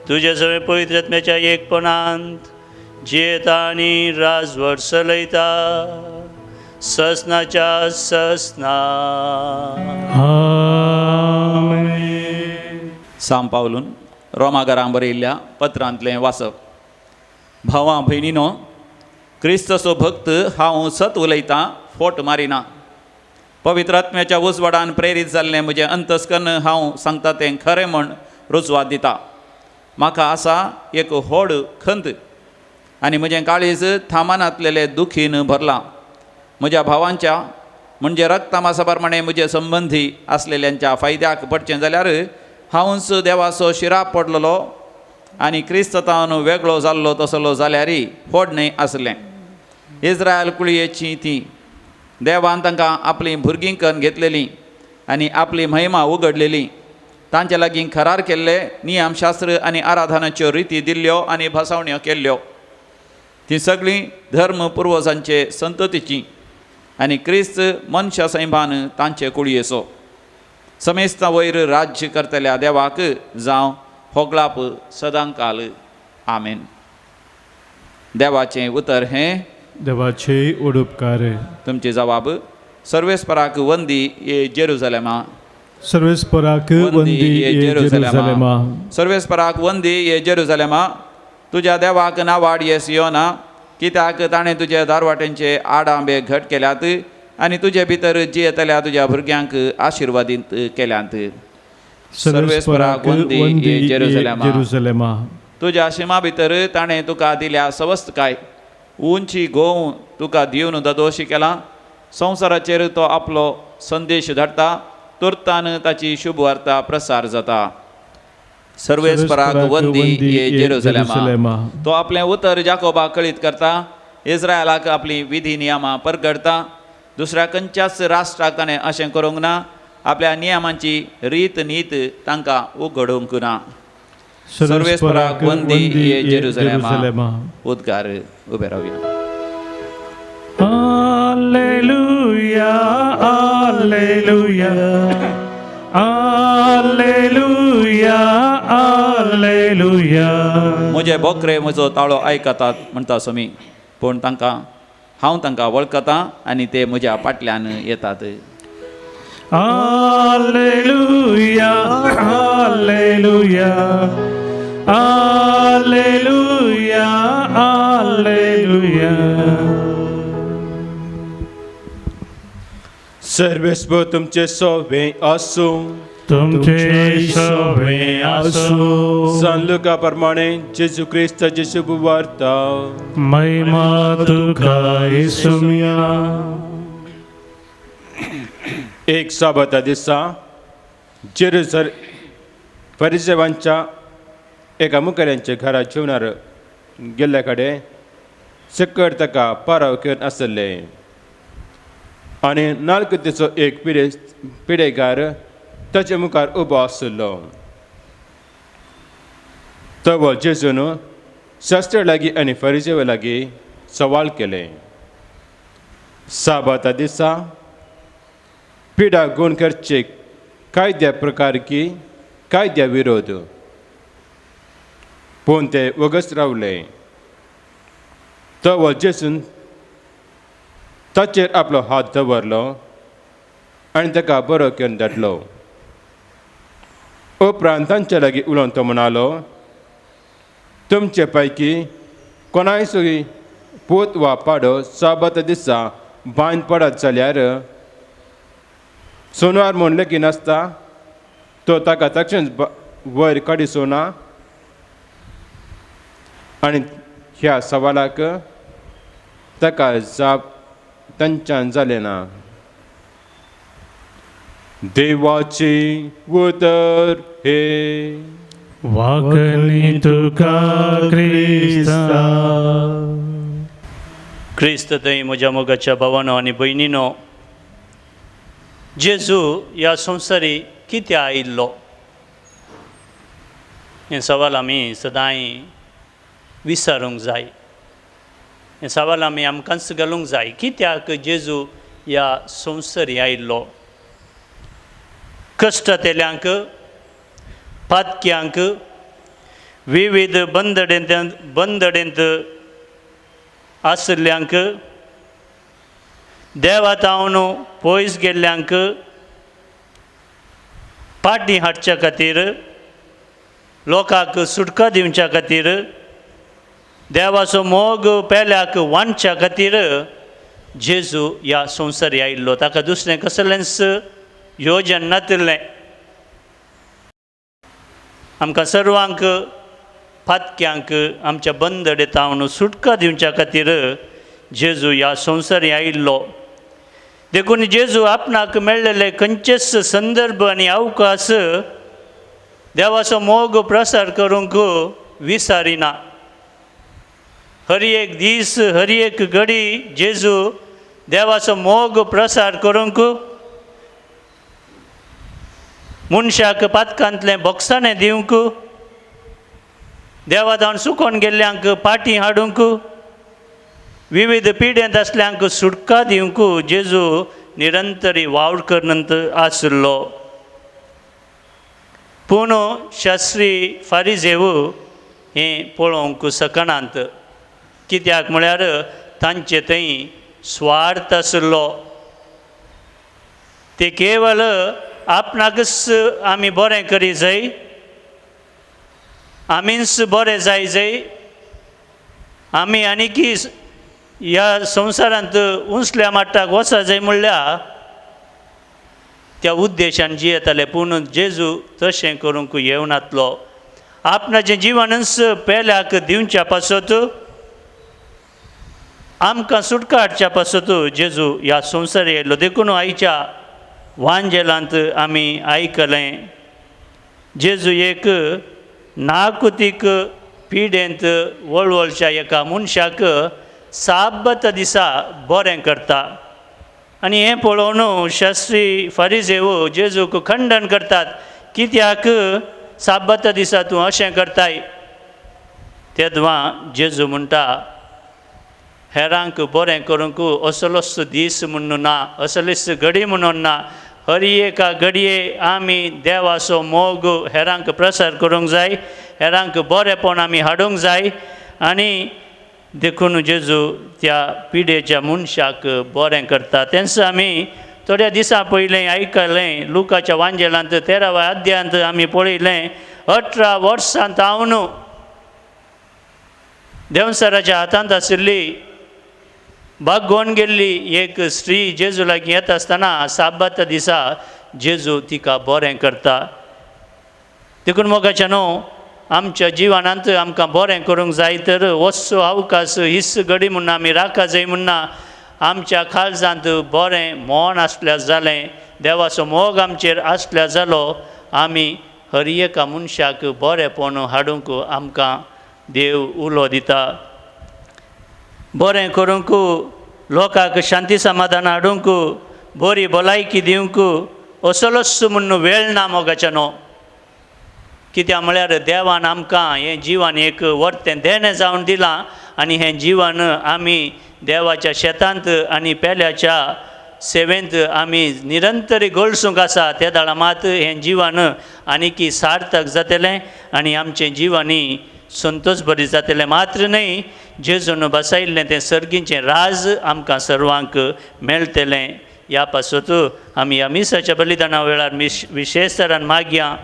तुज्या सगळें पवित्र आत्म्याच्या एकपणांत जियेता आनी राजवट चलयता ससनाच्या ससना. आमेन. साम पावलून रोमाघरां बरयल्ल्या पत्रांतलें वाचप. भावां भयणीनो, क्रिस्तचो भक्त हांव सत उलयतां, फोट मारिना. पवित्र आत्म्याच्या उजवाडान प्रेरीत जाल्लें म्हजें अंतस्कर्ण हांव सांगता तें खरें म्हण रुजवात दिता. म्हाका आसा एक व्हड खंत आनी म्हजें काळीज थामानातलेले दुखीन भरलां. म्हज्या भावांच्या म्हणजे रक्तमासा प्रमाणे म्हजे संबंदी आसलेल्यांच्या फायद्याक पडचें जाल्यार हांवूच देवाचो शिराप पडलेलो आनी क्रिस्तान वेगळो जाल्लो तसलो जाल्यारय व्हड न्हय आसलें. इस्रायल कुळयेची ती देवान तांकां आपलीं भुरगीं करून घेतलेलीं आनी आपली महिमा उगडलेली. तांचे लागीं खरार केल्ले नियमशास्त्र आनी आराधनाच्यो रिती दिल्ल्यो आनी भासावण्यो केल्ल्यो. ती सगळीं धर्म पुर्वजांचे संततीची आनी क्रिस्त मनशा सैमान तांचे कुळयेचो. समेस्ता वयर राज्य करतल्या देवाक जावं होगळाप सदांकाल. आमेन. देवाचें उतर हें देवाचे उडुपकार. तुमची जबाब. सर्वेस्पराक वंदी ये जेरुजलेमा. सर्वेस्पराक वंदी ये जेरुजलेमा. सर्वेस्पराक वंदी ये जेरुजलेमा. तुज्या देवाक नावाड ये सियोना, कित्याक ताणें तुजे दारवाटेंचे आडांबे घट केल्यात आनी तुजे भितर जियेतल्या तुज्या भुरग्यांक आशिर्वादीत केल्यात. सर्वेस्पराक वंदी ये जेरुजलेमा. तुज्या शिमा भितर ताणें तुका दिल्या सवस्तकाय, उंची गोव तुका दिवन ददोशी केला. संवसाराचेर तो आपलो संदेश धाडटा, तुर्तान ताची शुभवार्ता प्रसार जाता. सर्वेस्पराक वंदी ये जेरुजलेमा. तो आपलें उतर जाकोबाक कळीत करता, इस्रायलाक आपली विधी नियमां परगडता. दुसऱ्या खंयच्याच राष्ट्राक ताणें अशें करूंक ना, आपल्या नियमांची रीत नीत तांकां उगडूंक ना. सर्वेस्पराक वंदी ये जेरुजलेमा. उद्गार उबे रावया. Alleluia, alleluia, alleluia, alleluia. म्हजे बोकरे म्हजो ताळो आयकतात म्हणटा स्वामी, पूण तांकां हांव तांकां वळखतां आनी ते म्हज्या फाटल्यान येतात. Alleluia, alleluia, alleluia, alleluia. सर्वेस्पर तुमचे सोवे आसूं. तुमचे सोवे आसूं. सान लुका प्रमाणे जेजू क्रिस्ताची शुभवार्ता. महिमा तुका येसुम्या. एक साबाता दिसा जेरुसलेम फरिसेवांच्या एका मुखेल्यांच्या घरा जेवणार गेल्ल्या कडेन सकट ताका पाराव घेवन आसले आनी नालकुतीचो एक पिडेकार ताचे मुखार उबो आशिल्लो. तो जेजून शास्त्रा लागीं आनी फरिसेवा लागीं सवाल केलें, साबाता दिसा पिडा गुण करचे कायद्या प्रकार की कायद्या विरोध. पूण ते वगस रावले. तो जेजून ताचेर आपलो हात दवरलो आनी ताका बरो करून धाडलो. उपरांत तांचे लागीं उलोवन तो म्हणालो, तुमचे पैकी कोणाय सुगी पूत वा पाडो साबाता दिसा बांद पडत जाल्यार सोनवार म्हूण लेगीत नासता तो ताका तक्षण वयर काडिसो ना. आनी ह्या सवालाक ताका जाप तांच्यान जालें ना. देवाची उतर हे वाकणी तुका क्रिस्ता. क्रिस्त थंय म्हज्या मोगाच्या भावानो आनी भयणीनो, जेजू ह्या संवसारी कित्याक आयिल्लो हें सवाल आमी सदांय विचारूंक जाय. हें सवाल आमी आमकांच घालूंक जाय. कित्याक जेजू ह्या संवसारी आयिल्लो? कश्टतेल्यांक, पातक्यांक, विविध बंदडेंत आशिल्ल्यांक, देवा तावन पयस गेल्ल्यांक पाटी हाडच्या खातीर, लोकांक सुटका दिवच्या खातीर, देवाचो मोग पेल्याक वांटच्या खातीर जेजू ह्या संवसार आयिल्लो. ताका दुसरें कसलेंच योजन नातिल्लें. आमकां सर्वांक पातक्यांक आमच्या बंदडे तावन सुटका दिवच्या खातीर जेजू ह्या संवसार आयिल्लो. देखून जेजू आपणाक मेळ्ळेले खंयचेच संदर्भ आनी अवकाश देवाचो मोग प्रसार करूंक विसारिना. हर एक दीस, हर एक घडी जेजू देवाचो मोग प्रसार करूंक, मनशाक पातकांतलें बोगसाणें दिवंक, देवा धावन सुकोन गेल्ल्यांक पाटी हाडूंक, विविध पिडेंत आसल्यांक सुटका दिवंक जेजू निरंतरी वावर करनंत आशिल्लो. पूण शास्त्री फारिजेव हें पळोवंक शकनात, कित्याक म्हळ्यार तांचे थंय स्वार्थ आशिल्लो. ते केवल आपणाकच आमी बरें करी जाय, आमीच बरें जाय जाय, आमी आनीकी ह्या संवसारांत उंचल्या माट्टाक वचा जाय म्हणल्यार त्या उद्देशान जियेताले. पूण जेजू तशें करूंक येवनातलो. आपणाचें जिवनच पेल्याक दिवच्या पासत, आमकां सुटका हाडच्या पासत जेजू ह्या संवसार येयलो. देखून आयच्या वांजेलांत आमी आयकलें, जेजू एक नाकुतीक पिडेंत वळवळच्या एका मनशाक साब्बत दिसा बरें करता. आनी हें पळोवन शास्त्री फारिजेव जेजूक खंडन करतात, कित्याक साब्बत दिसा तूं अशें करताय? तेदवां जेजू म्हणटा, हेरांक बरें करूंक असलोच दीस म्हणून ना, असलीच घडी म्हणून ना. हर एका घडये आमी देवाचो मोग हेरांक प्रसार करूंक जाय, हेरांक बरेंपण आमी हाडूंक जाय. आनी देखून जेजू त्या पिडेच्या मनशाक बरें करता. तेंच आमी थोड्या दिसां पयलें आयकलें, लुकाच्या वांजेलांत 13व्या अध्यायांत आमी पळयलें, 18 वर्सां तावन देंवसराच्या हातांत आशिल्ली बागोवन गेल्ली एक स्त्री जेजू लागीं येता आसतना साब्बात दिसा जेजू तिका बरें करता. देखून मोगाच्या न्हू, आमच्या जिवनांत आमकां बरें करूंक जाय तर वचचो अवकाश हीच घडी म्हूण आमी राखा जाय म्हणना. आमच्या काळजांत बरें मन आसल्यार जालें, देवाचो मोग आमचेर आसल्यार जालो, आमी हर एका मनशाक बरेंपण हाडूंक आमकां देव उलो दिता. बरें करूंक, लोकांक शांती समाधान हाडूंक, बरी भलायकी दिवंक असलोच म्हूण वेळ ना मोगाच्या न्हू. कित्याक म्हळ्यार देवान आमकां हें जिवन एक वर्तें देणें जावन दिलां आनी हें जिवन आमी देवाच्या शेतांत आनी पेल्याच्या सेवेंत आमी निरंतरी गळसूंक आसा. ते दाळा मात हें जिवन आनीकी सार्थक जातलें आनी आमचें जिवनूय संतोश बरी जातलें. मात्र न्हय, जेजून बसयल्लें तें सर्गीचें राज आमकां सर्वांक मेळटलें. ह्या पासत आमी ह्या मिसाच्या बलिदाना वेळार विशेश तरान मागया,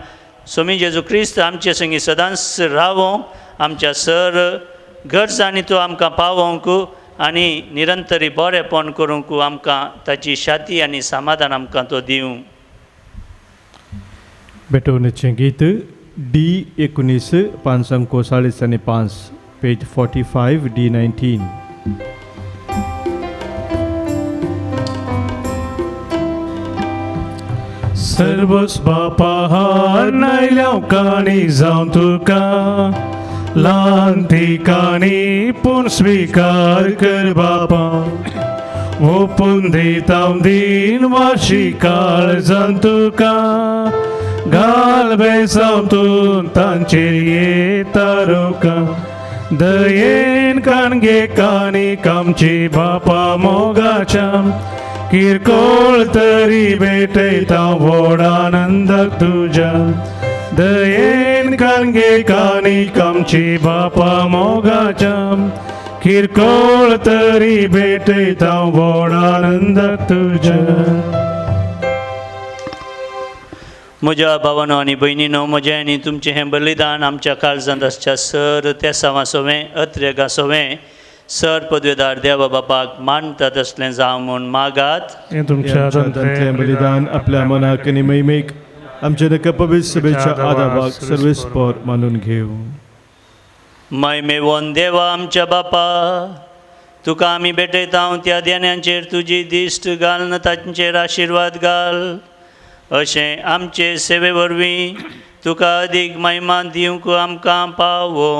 स्वामी जेजू क्रिस्त आमचे संगी सदांच रावों, आमच्या सर गरजांनी तो आमकां पावोवंक आनी निरंतरी बरेंपण करूंक आमकां ताची शांती आनी समाधान आमकां तो दिवं. भेटवणेचें गीत डी 19 5 आणि 5, पेज 45 डी 19. सर्वस बापा हार काणी जावं तुका, ल्हान ती काणी पूण स्विकार कर बापा. ओपून दिता दिन वाशी काळ जावन तुका, घाल बेसांव तूं तांचेर येता रोका. दयेन काणगे काणी कामची बापा मोगाच्या, किरकोळ तरी भेटयता व्हड आनंदाक तुज्या. दयेन काणगे काणी कामची बापा मोगाच्या, किरकोळ तरी भेटयता व्हड आनंदाक तुज्या. म्हज्या भावानो आनी भयणीनो, म्हजें आनी तुमचें हें बलिदान आमच्या काळजांत आसच्या सर तेसांवा सोवें अत्रेगा सोवें सर पदवेदार देवा बापाक मानता तसलें जावं म्हूण मागात. हें तुमच्या हातांतलें बलिदान आपल्या मनाक आनी महिमेक आमच्या नका पवित्र सभेच्या आदाबाक सर्वेस्पर मानून घेवं. महिमेवन देवा आमच्या बापा, तुका आमी भेटयता त्या देण्यांचेर तुजी दिश्ट घालून तांचेर आशिर्वाद घाल, अशें आमचे सेवे वरवीं तुका अदीक महिमा दिवंक आमकां पावो.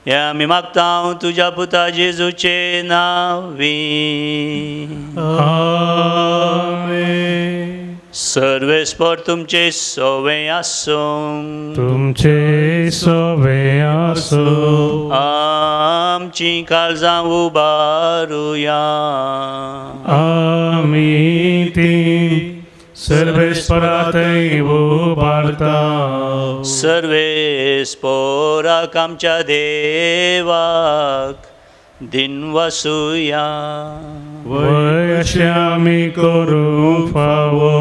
हें आमी मागता तुज्या पुता जेजूचे नांवी. आमेन. सर्वेस्पर तुमचे सोवे आसूं. तुमचे सोवे आसूं. आमची काळजां उबारुया. आमी ती सर्वेस्परातय उबारता. सर्वेस्पराक आमच्या देवाक दिनवासुया. वय अशें आमी करूंक फावो.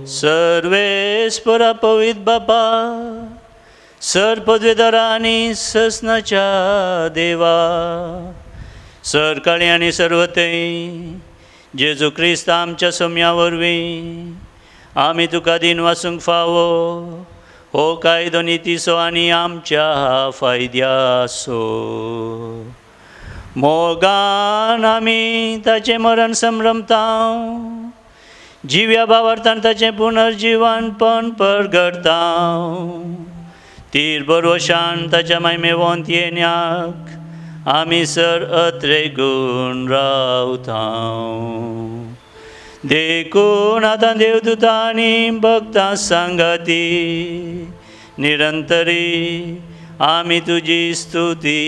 सर्वेस्परा पवित्र बापा, सर पदवेदारा आनी ससनाच्या देवा, सरकाळी आनी सर्वतय जेजू क्रिस्त आमच्या सोम्या वरवीं आमी तुका दिनवासूंक फावो. हो कायदो नितीचो आनी आमच्या फायद्याचो. मोगान आमी ताचें मरण संभ्रमता, जिव्या भावार्थान ताचें पुनर्जिवनपण परगडता. तीर बरोशान ताच्या मायमेवंत येण्याक आमी सर अत्रे गुण रावता. देखून आतां देवदूता आनी भक्तां सांगाती निरंतरी आमी तुजी स्तुती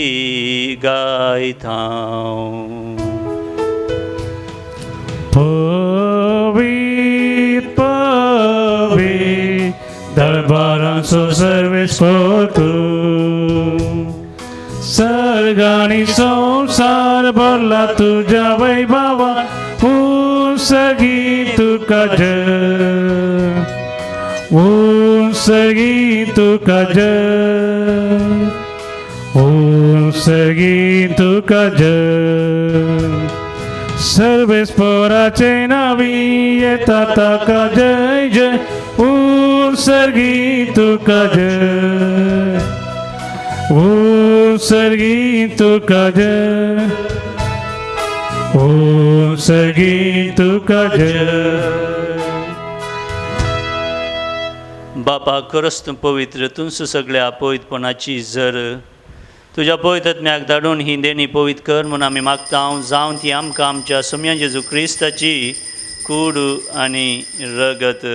गायता. पवित्र पवित्र दरबारांचो सर्वेस्पर तूं, सर्ग आनी संवसार भरला तुज्या वैभवा, उंसगी तुका जय, उंसगी तुका जय, उंसगी तुका जय. सर्वेस्पराचे नावी येता ताका जय जय, उंसगी तुका जय, उंसगी तुका जय, उंसगी तुका जय. बापा खरंच तूं पवित्र, तूंच सगळ्या पवित्रपणाची जर तुज्या पवित्रत्म्याक धाडून ही देणी पवित्र कर म्हूण आमी मागता. जावन ती आमकां आमच्या सोम्या जेजू क्रिस्ताची कूड आनी रगत.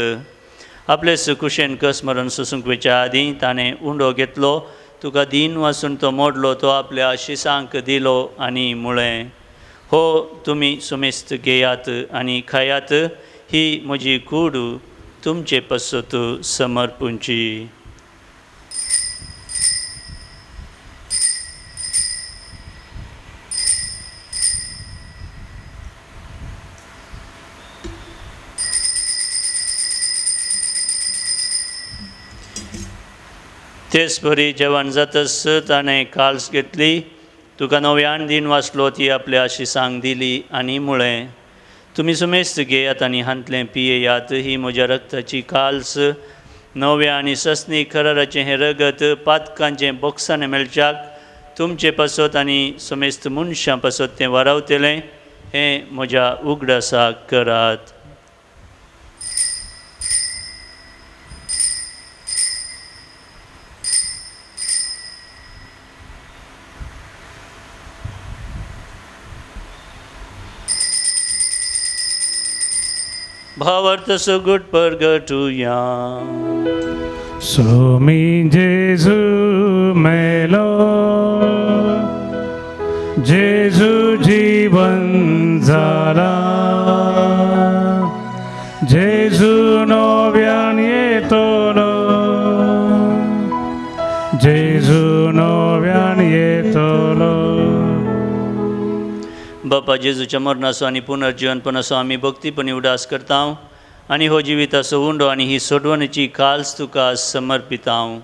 आपले सुकुशेन कस मरण सोसूंक वयच्या आदीं ताणें उंडो घेतलो, तुका दीन वासून तो मोडलो, तो आपल्या शिसांक दिलो आनी म्हळें, हो तुमी सुमेस्त घेयात आनी खायात, ही म्हजी कूड तुमचे पासत समर्पूंची. तेच परी जेवण जातच ताणें काल्स घेतली, तुका नव्यान दीन वाचलो, ती आपल्या शिसांक दिली आनी म्हळें, तुमी सुमेस्त घेयात आनी हांतलें पियेयात, ही म्हज्या रक्ताची काल्स, नव्या आनी सस्नी कराराचें हें रगत पातकांचें बोक्साणें मेळच्याक तुमचे पासत आनी समेस्त मनशां पासत तें वारावतलें, हें म्हज्या उगडासाक करात. भावार्थ सुगूट परगटुया. स्वामी जेजू मेलो, जेजू जीवन जाला, जेजू नव्यान येतलो, जेजू नव्यान येतलो. बापा जेजूच्या मरणाचो आनी पुनर्जीवनपणाचो आमी भक्तीपणी उडास करता आनी हो जिविताचो उंडो आनी ही सोडवणेची काल्स तुका समर्पिता.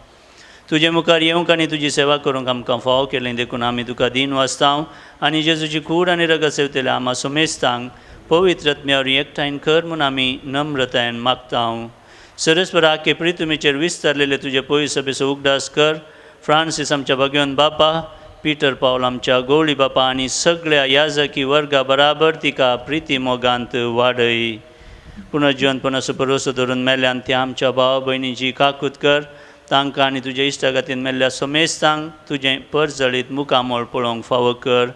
तुजे मुखार येवंक आनी तुजी सेवा करूंक आमकां फावो केलें देखून आमी तुका दीन वाचता आनी जेजूची कूड आनी रगत सेवतल्या आमा सोमेस्तांक पवित्र आत्म्यावर एकठांय कर म्हूण आमी नम्रतायेन मागता. सरस्पर आखे प्रितुमीचेर विस्तारलेले तुजे पयस सभेचो उगडास कर. फ्रांसीस आमच्या भगवंत बापा, पीटर पावल आमच्या गवळी बापा आनी सगळ्या याजकी वर्गा बराबर तिका प्रिती मोगांत वाडय. पुनर्जीवनपणाचो भरोसो धरून मेल्यान त्या आमच्या भाव भयणीची काकूत कर. तांकां आनी तुज्या इश्टागतीन मेल्ल्या सोमेस्तांक तुजें परजळीत मुखामळ पळोवंक फावो कर.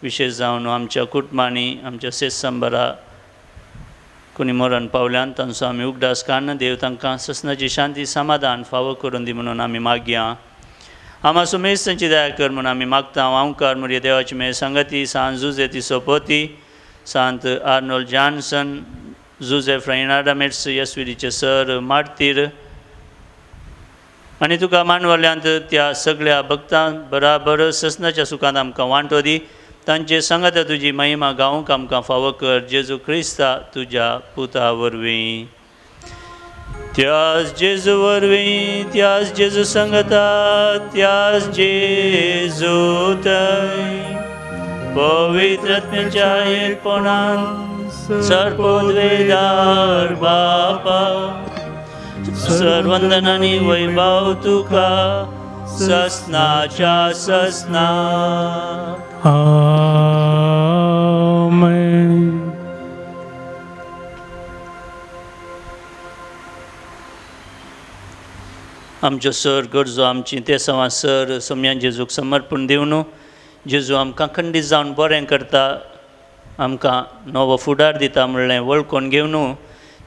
विशेश जावन आमच्या कुटुंबांनी आमच्या सेतसंबरा कोणी मरण पावल्यान तांचो आमी उगडास काडून देव तांकां ससनाची शांती समाधान फावो करून दी म्हणून आमी मागया. आमा सुमेस्तांची दया कर म्हणून आमी मागता. हांवकार मुरये देवाची मेळ सांगती सांत जुजे तिसोपोती, सांत आर्नोल्ड जॉन्सन, जुजे फ्रायनाडा मेट्स, येसविरीचे सर मार्तीर आनी तुका मानवल्यांत त्या सगळ्या भक्तां बराबर ससनाच्या सुखांत आमकां वांटो दी. तांचे सांगाता तुजी महिमा गावंक आमकां फावो कर. जेजू क्रिस्ता तुज्या पुता वरवीं. त्यास जेजू वरवीं, त्यास जेजू सांगता, त्यास जेजू थंय पवित्र आत्म्याच्या एकपणान सर्वोद्वेदार बापा सर्वंदन आनी वैभव तुका ससनाच्या ससना. आमेन. आमच्यो सर गरजो आमची ते सवां सर सोम्यान जेजूक समर्पण दिवन जेजू आमकां खंडीत जावन बरें करता, आमकां नवो फुडार दिता म्हणलें वळखून घेवन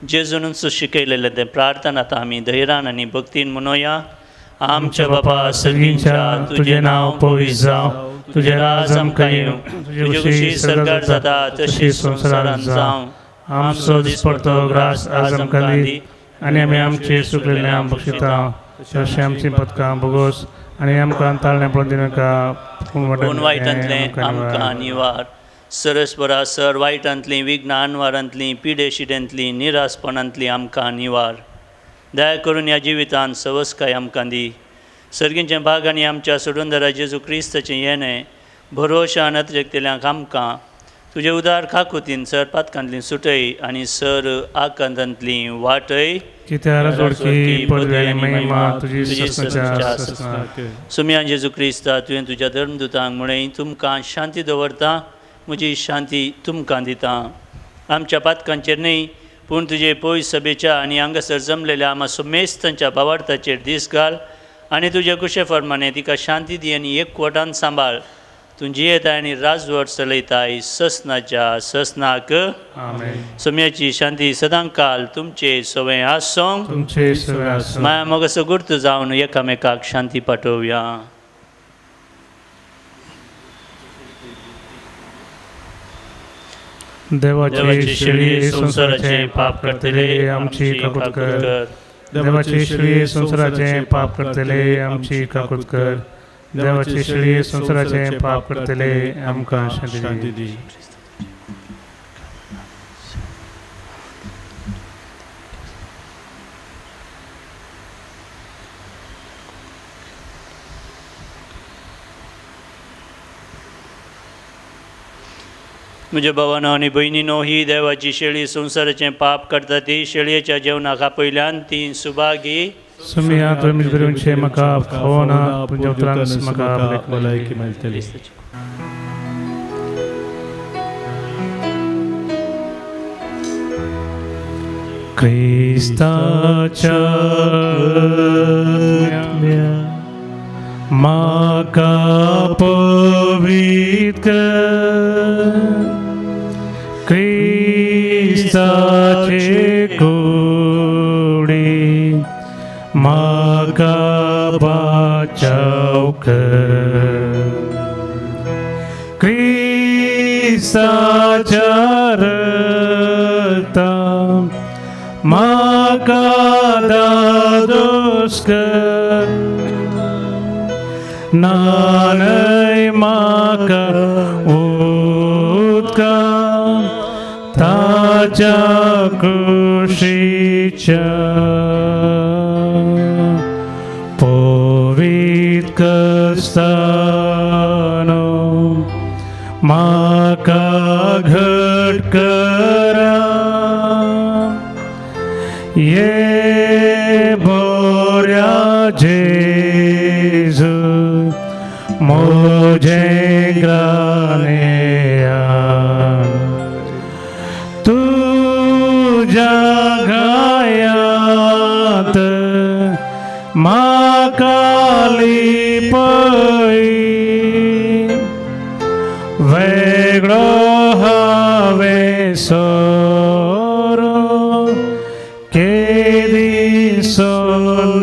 जेजूनच शिकयलेलें तें प्रार्थना आतां आमी धैर्यान आनी भक्तीन म्हणोया. आमच्या बापा सर्गींच्या तुजें नांव पवित्र जावं, तुजें राज आमकां येवं, तुजी खुशी सरकार जाता तशी संवसारांत जावं. आमचो दिसपडतो ग्रास आज आमकां दी आनी आमी आमचे सुकलेले आम बक्षिता तशें आमचीं पदकां भोगोस आनी आमकां ताळणें पळोवन दिनाका पूण वायटांतलें आमकां निवार. सरस्परा सर वायटांतलीं विघ्नां अनवारांतलीं पिडेशिडेंतलीं निरासपणांतलीं आमकां निवार. दया करून ह्या जिवितांत सवसकाय आमकां दी. सर्गींच्या भाग आनी आमच्या सोडूनदारा जेजू क्रिस्ताचें येणें भरोशान अतिरेकतल्यांक आमकां तुजे उदार काकुतीन सर पातकांतलीं सुटय आनी सर आकांतांतलीं वाटय. सुम्यान जेजू क्रिस्ता तुवें तुज्या धर्मदुतांक म्हळें तुमकां शांती दवरता, म्हजी शांती तुमकां दिता. आमच्या पातकांचेर न्हय पूण तुजे पयस सभेच्या आनी हांगासर जमलेल्या आमा सुमेस्तांच्या भावार्थाचेर दीस घाल आनी तुजे कुशे फर्माने तिका शांती दी आनी एकवटान सांबाळ. तूं जियेताय आनी राजवट चलयताय ससनाच्या ससनाक. सोम्याची शांती सदांकाल तुमचे सवय आसूं. माया मोगाचो गुर्त जावन एकामेकाक शांती पाठोवया. देवाची शेळी संवसाराचे पाप करतले आमची काकूत कर. देवाची शेळी संवसाराचे पाप करतले आमची काकूत कर. देवाची शेळी संवसाराचे पाप करतले आमकां शांती दी. म्हज्या भावानो आनी भयणीनो, ही देवाची शेळी संवसाराचें पाप करता ती शेळयेच्या जेवणाक आपयल्यान ती सुभागी. सुमिया तुमी बरोवचें म्हाका फावना, पूण उतरान म्हाका भलायकी मेळटली. क्रिस्ताच्या आत्म्या म्हाका पवित्र कर, क्रिस्ताचे कुडी म्हाका बाचाव कर, क्रिस्ताच्या रक्तान म्हाका दादोस कर, नानय म्हाका उदकांतल्यान ताच्या कुशीच्या पवित्र स्थानो म्हाका घट करा ये बोऱ्या जेजू मोजे ग्रानेया तुझ्या गायात म्हाका लिपय वेगळो हांवें सोरो केदी सोनाका.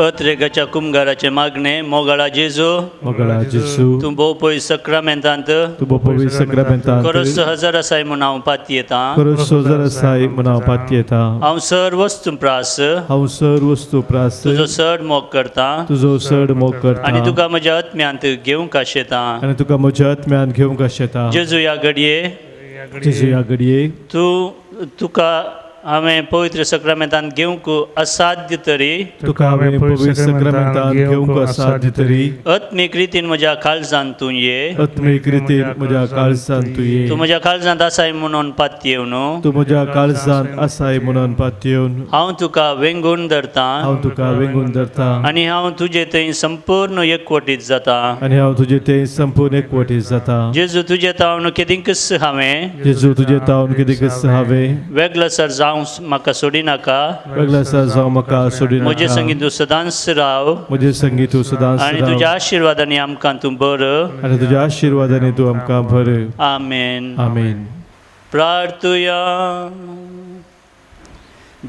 अत्रेगाच्या कुमगाराचें मागणें. मोगाळा जेजू, मोगाळा जेजू, तूं भोव पयस सक्रामेंतांत, तूं भोव पयस सक्रामेंतांत खरोच हजर आसाय म्हूण हांव पातयेतां, खरोच हजर आसाय म्हूण हांव पातयेतां. हांव सर वस्तू प्रास, हांव सर वस्तू प्रास, तुजो चड मोग करतां, तुजो चड मोग करतां, आनी तुका म्हज्या आत्म्यांत घेवंक आशेतां, आनी तुका म्हज्या आत्म्यांत घेवंक आशेतां. जेजू ह्या घडये, जेजू ह्या घडये, तूं तुका हांवें पवित्र सक्रामेंतांत घेवंक असाध्य तरी, तुका हांवें पवित्र सक्रामेंतांत घेवंक असाध्य तरी, आत्मीक रितीन म्हज्या काळजांत तूं ये, आत्मीक रितीन म्हज्या काळजांत तूं ये, तूं म्हज्या काळजांत आसाय म्हणून पातयेवन, तूं म्हज्या काळजांत आसाय म्हणून पातयेवन, हांव तुका वेंगून धरतां, हांव तुका वेंगून धरतां, आनी हांव तुजे थंय संपूर्ण एकवटीत जाता, आनी हांव तुजे थंय संपूर्ण एकवटीत जाता. जेजू तुजे तावन केदींकच हांवें, जेजू तुजे तावन केदींकच हांवें, वेगळो सर जावं म्हाका सोडिनाका, वेगळो सर जावं म्हाका सोडिनाका, म्हजे संगीत तूं सदांच राव, म्हजे संगीत तूं सदांच आनी तुज्या आशिर्वादांनी आमकां तूं भर, आनी तुज्या आशिर्वादांनी तूं आमकां भर. आमेन. आमेन. प्रार्थुया.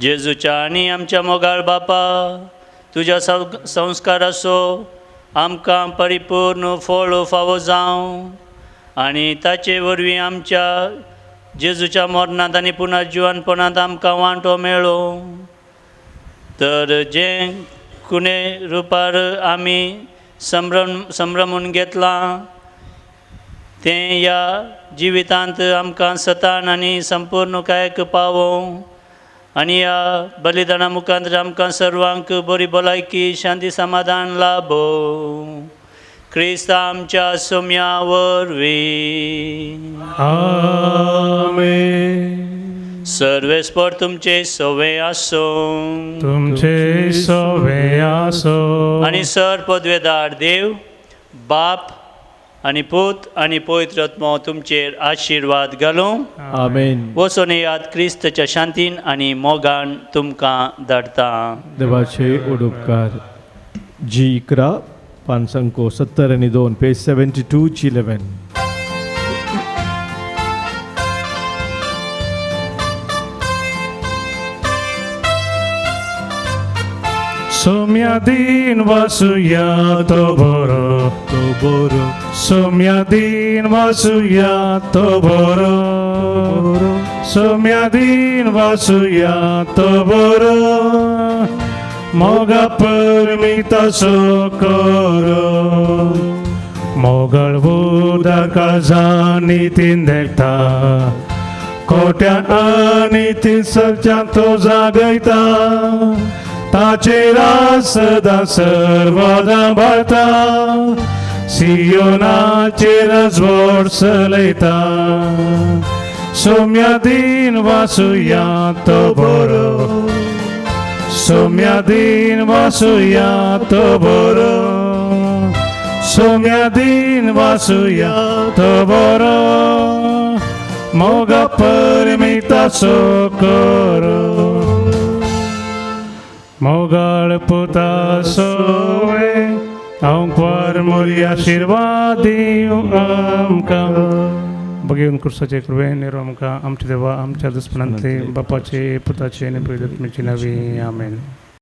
जेजूच्या आनी आमच्या मोगाळ बापा, तुज्या संस्काराचो आमकां परिपूर्ण फळ फावो जावं आनी ताचे वरवीं आमच्या जेजूच्या मरणांत आनी पुनर्जिवनपणांत आमकां वांटो मेळो. तर जें कुणे रुपार आमी संभ्रमून घेतलां तें ह्या जिवितांत आमकां सतान आनी संपूर्णकायक पावोवं आनी ह्या बलिदाना मुखांत आमकां सर्वांक बरी भलायकी शांती समाधान लाभो. क्रिस्त आमच्या सोम्या वरवीं. आमेन. सर्वेस्पर तुमचे सवे आसूं, तुमचे सवे आसूं, आनी सर पदवेदार देव बाप आनी पूत आनी पवित्र आत्मो तुमचेर आशिर्वाद घालूं. आमेन. वचून येयात क्रिस्तच्या शांतीन आनी मोगान तुमकां धाडटा. देवाचे उपकार. जी 11 572 पेज 72 जी 11. सोम्या दिन वासुया तो बरो, तो बरो, सोम्या दिन वासुया तो बरो, सोम्या दिन वासुया तो बरो, मोगा परमितासो करो, मोगळ उदका जानी तीन देखता, कोट्यान आनी तीन सगळ्यान तो जागयता, ताचेर सदां सर्वदां भरता, सियोनाचेर जोड चलयता, सोम्या दिन वासुया तो बरो, सोम्या दिन वासुया तो बरो, सोम्या दिन वासुया तो बरो, मोगा परमितासो करो, मोगाळ पुता सोवे हांव मोरी आशिर्वाद दिवं आमकां. बघेवन क्रुसाचे कृपेन निरो आमकां आमच्या देवा आमच्या दुस्मनांतले बापाचे पुताचे आनी पवित्र आत्म्याचे नांवी. आमेन.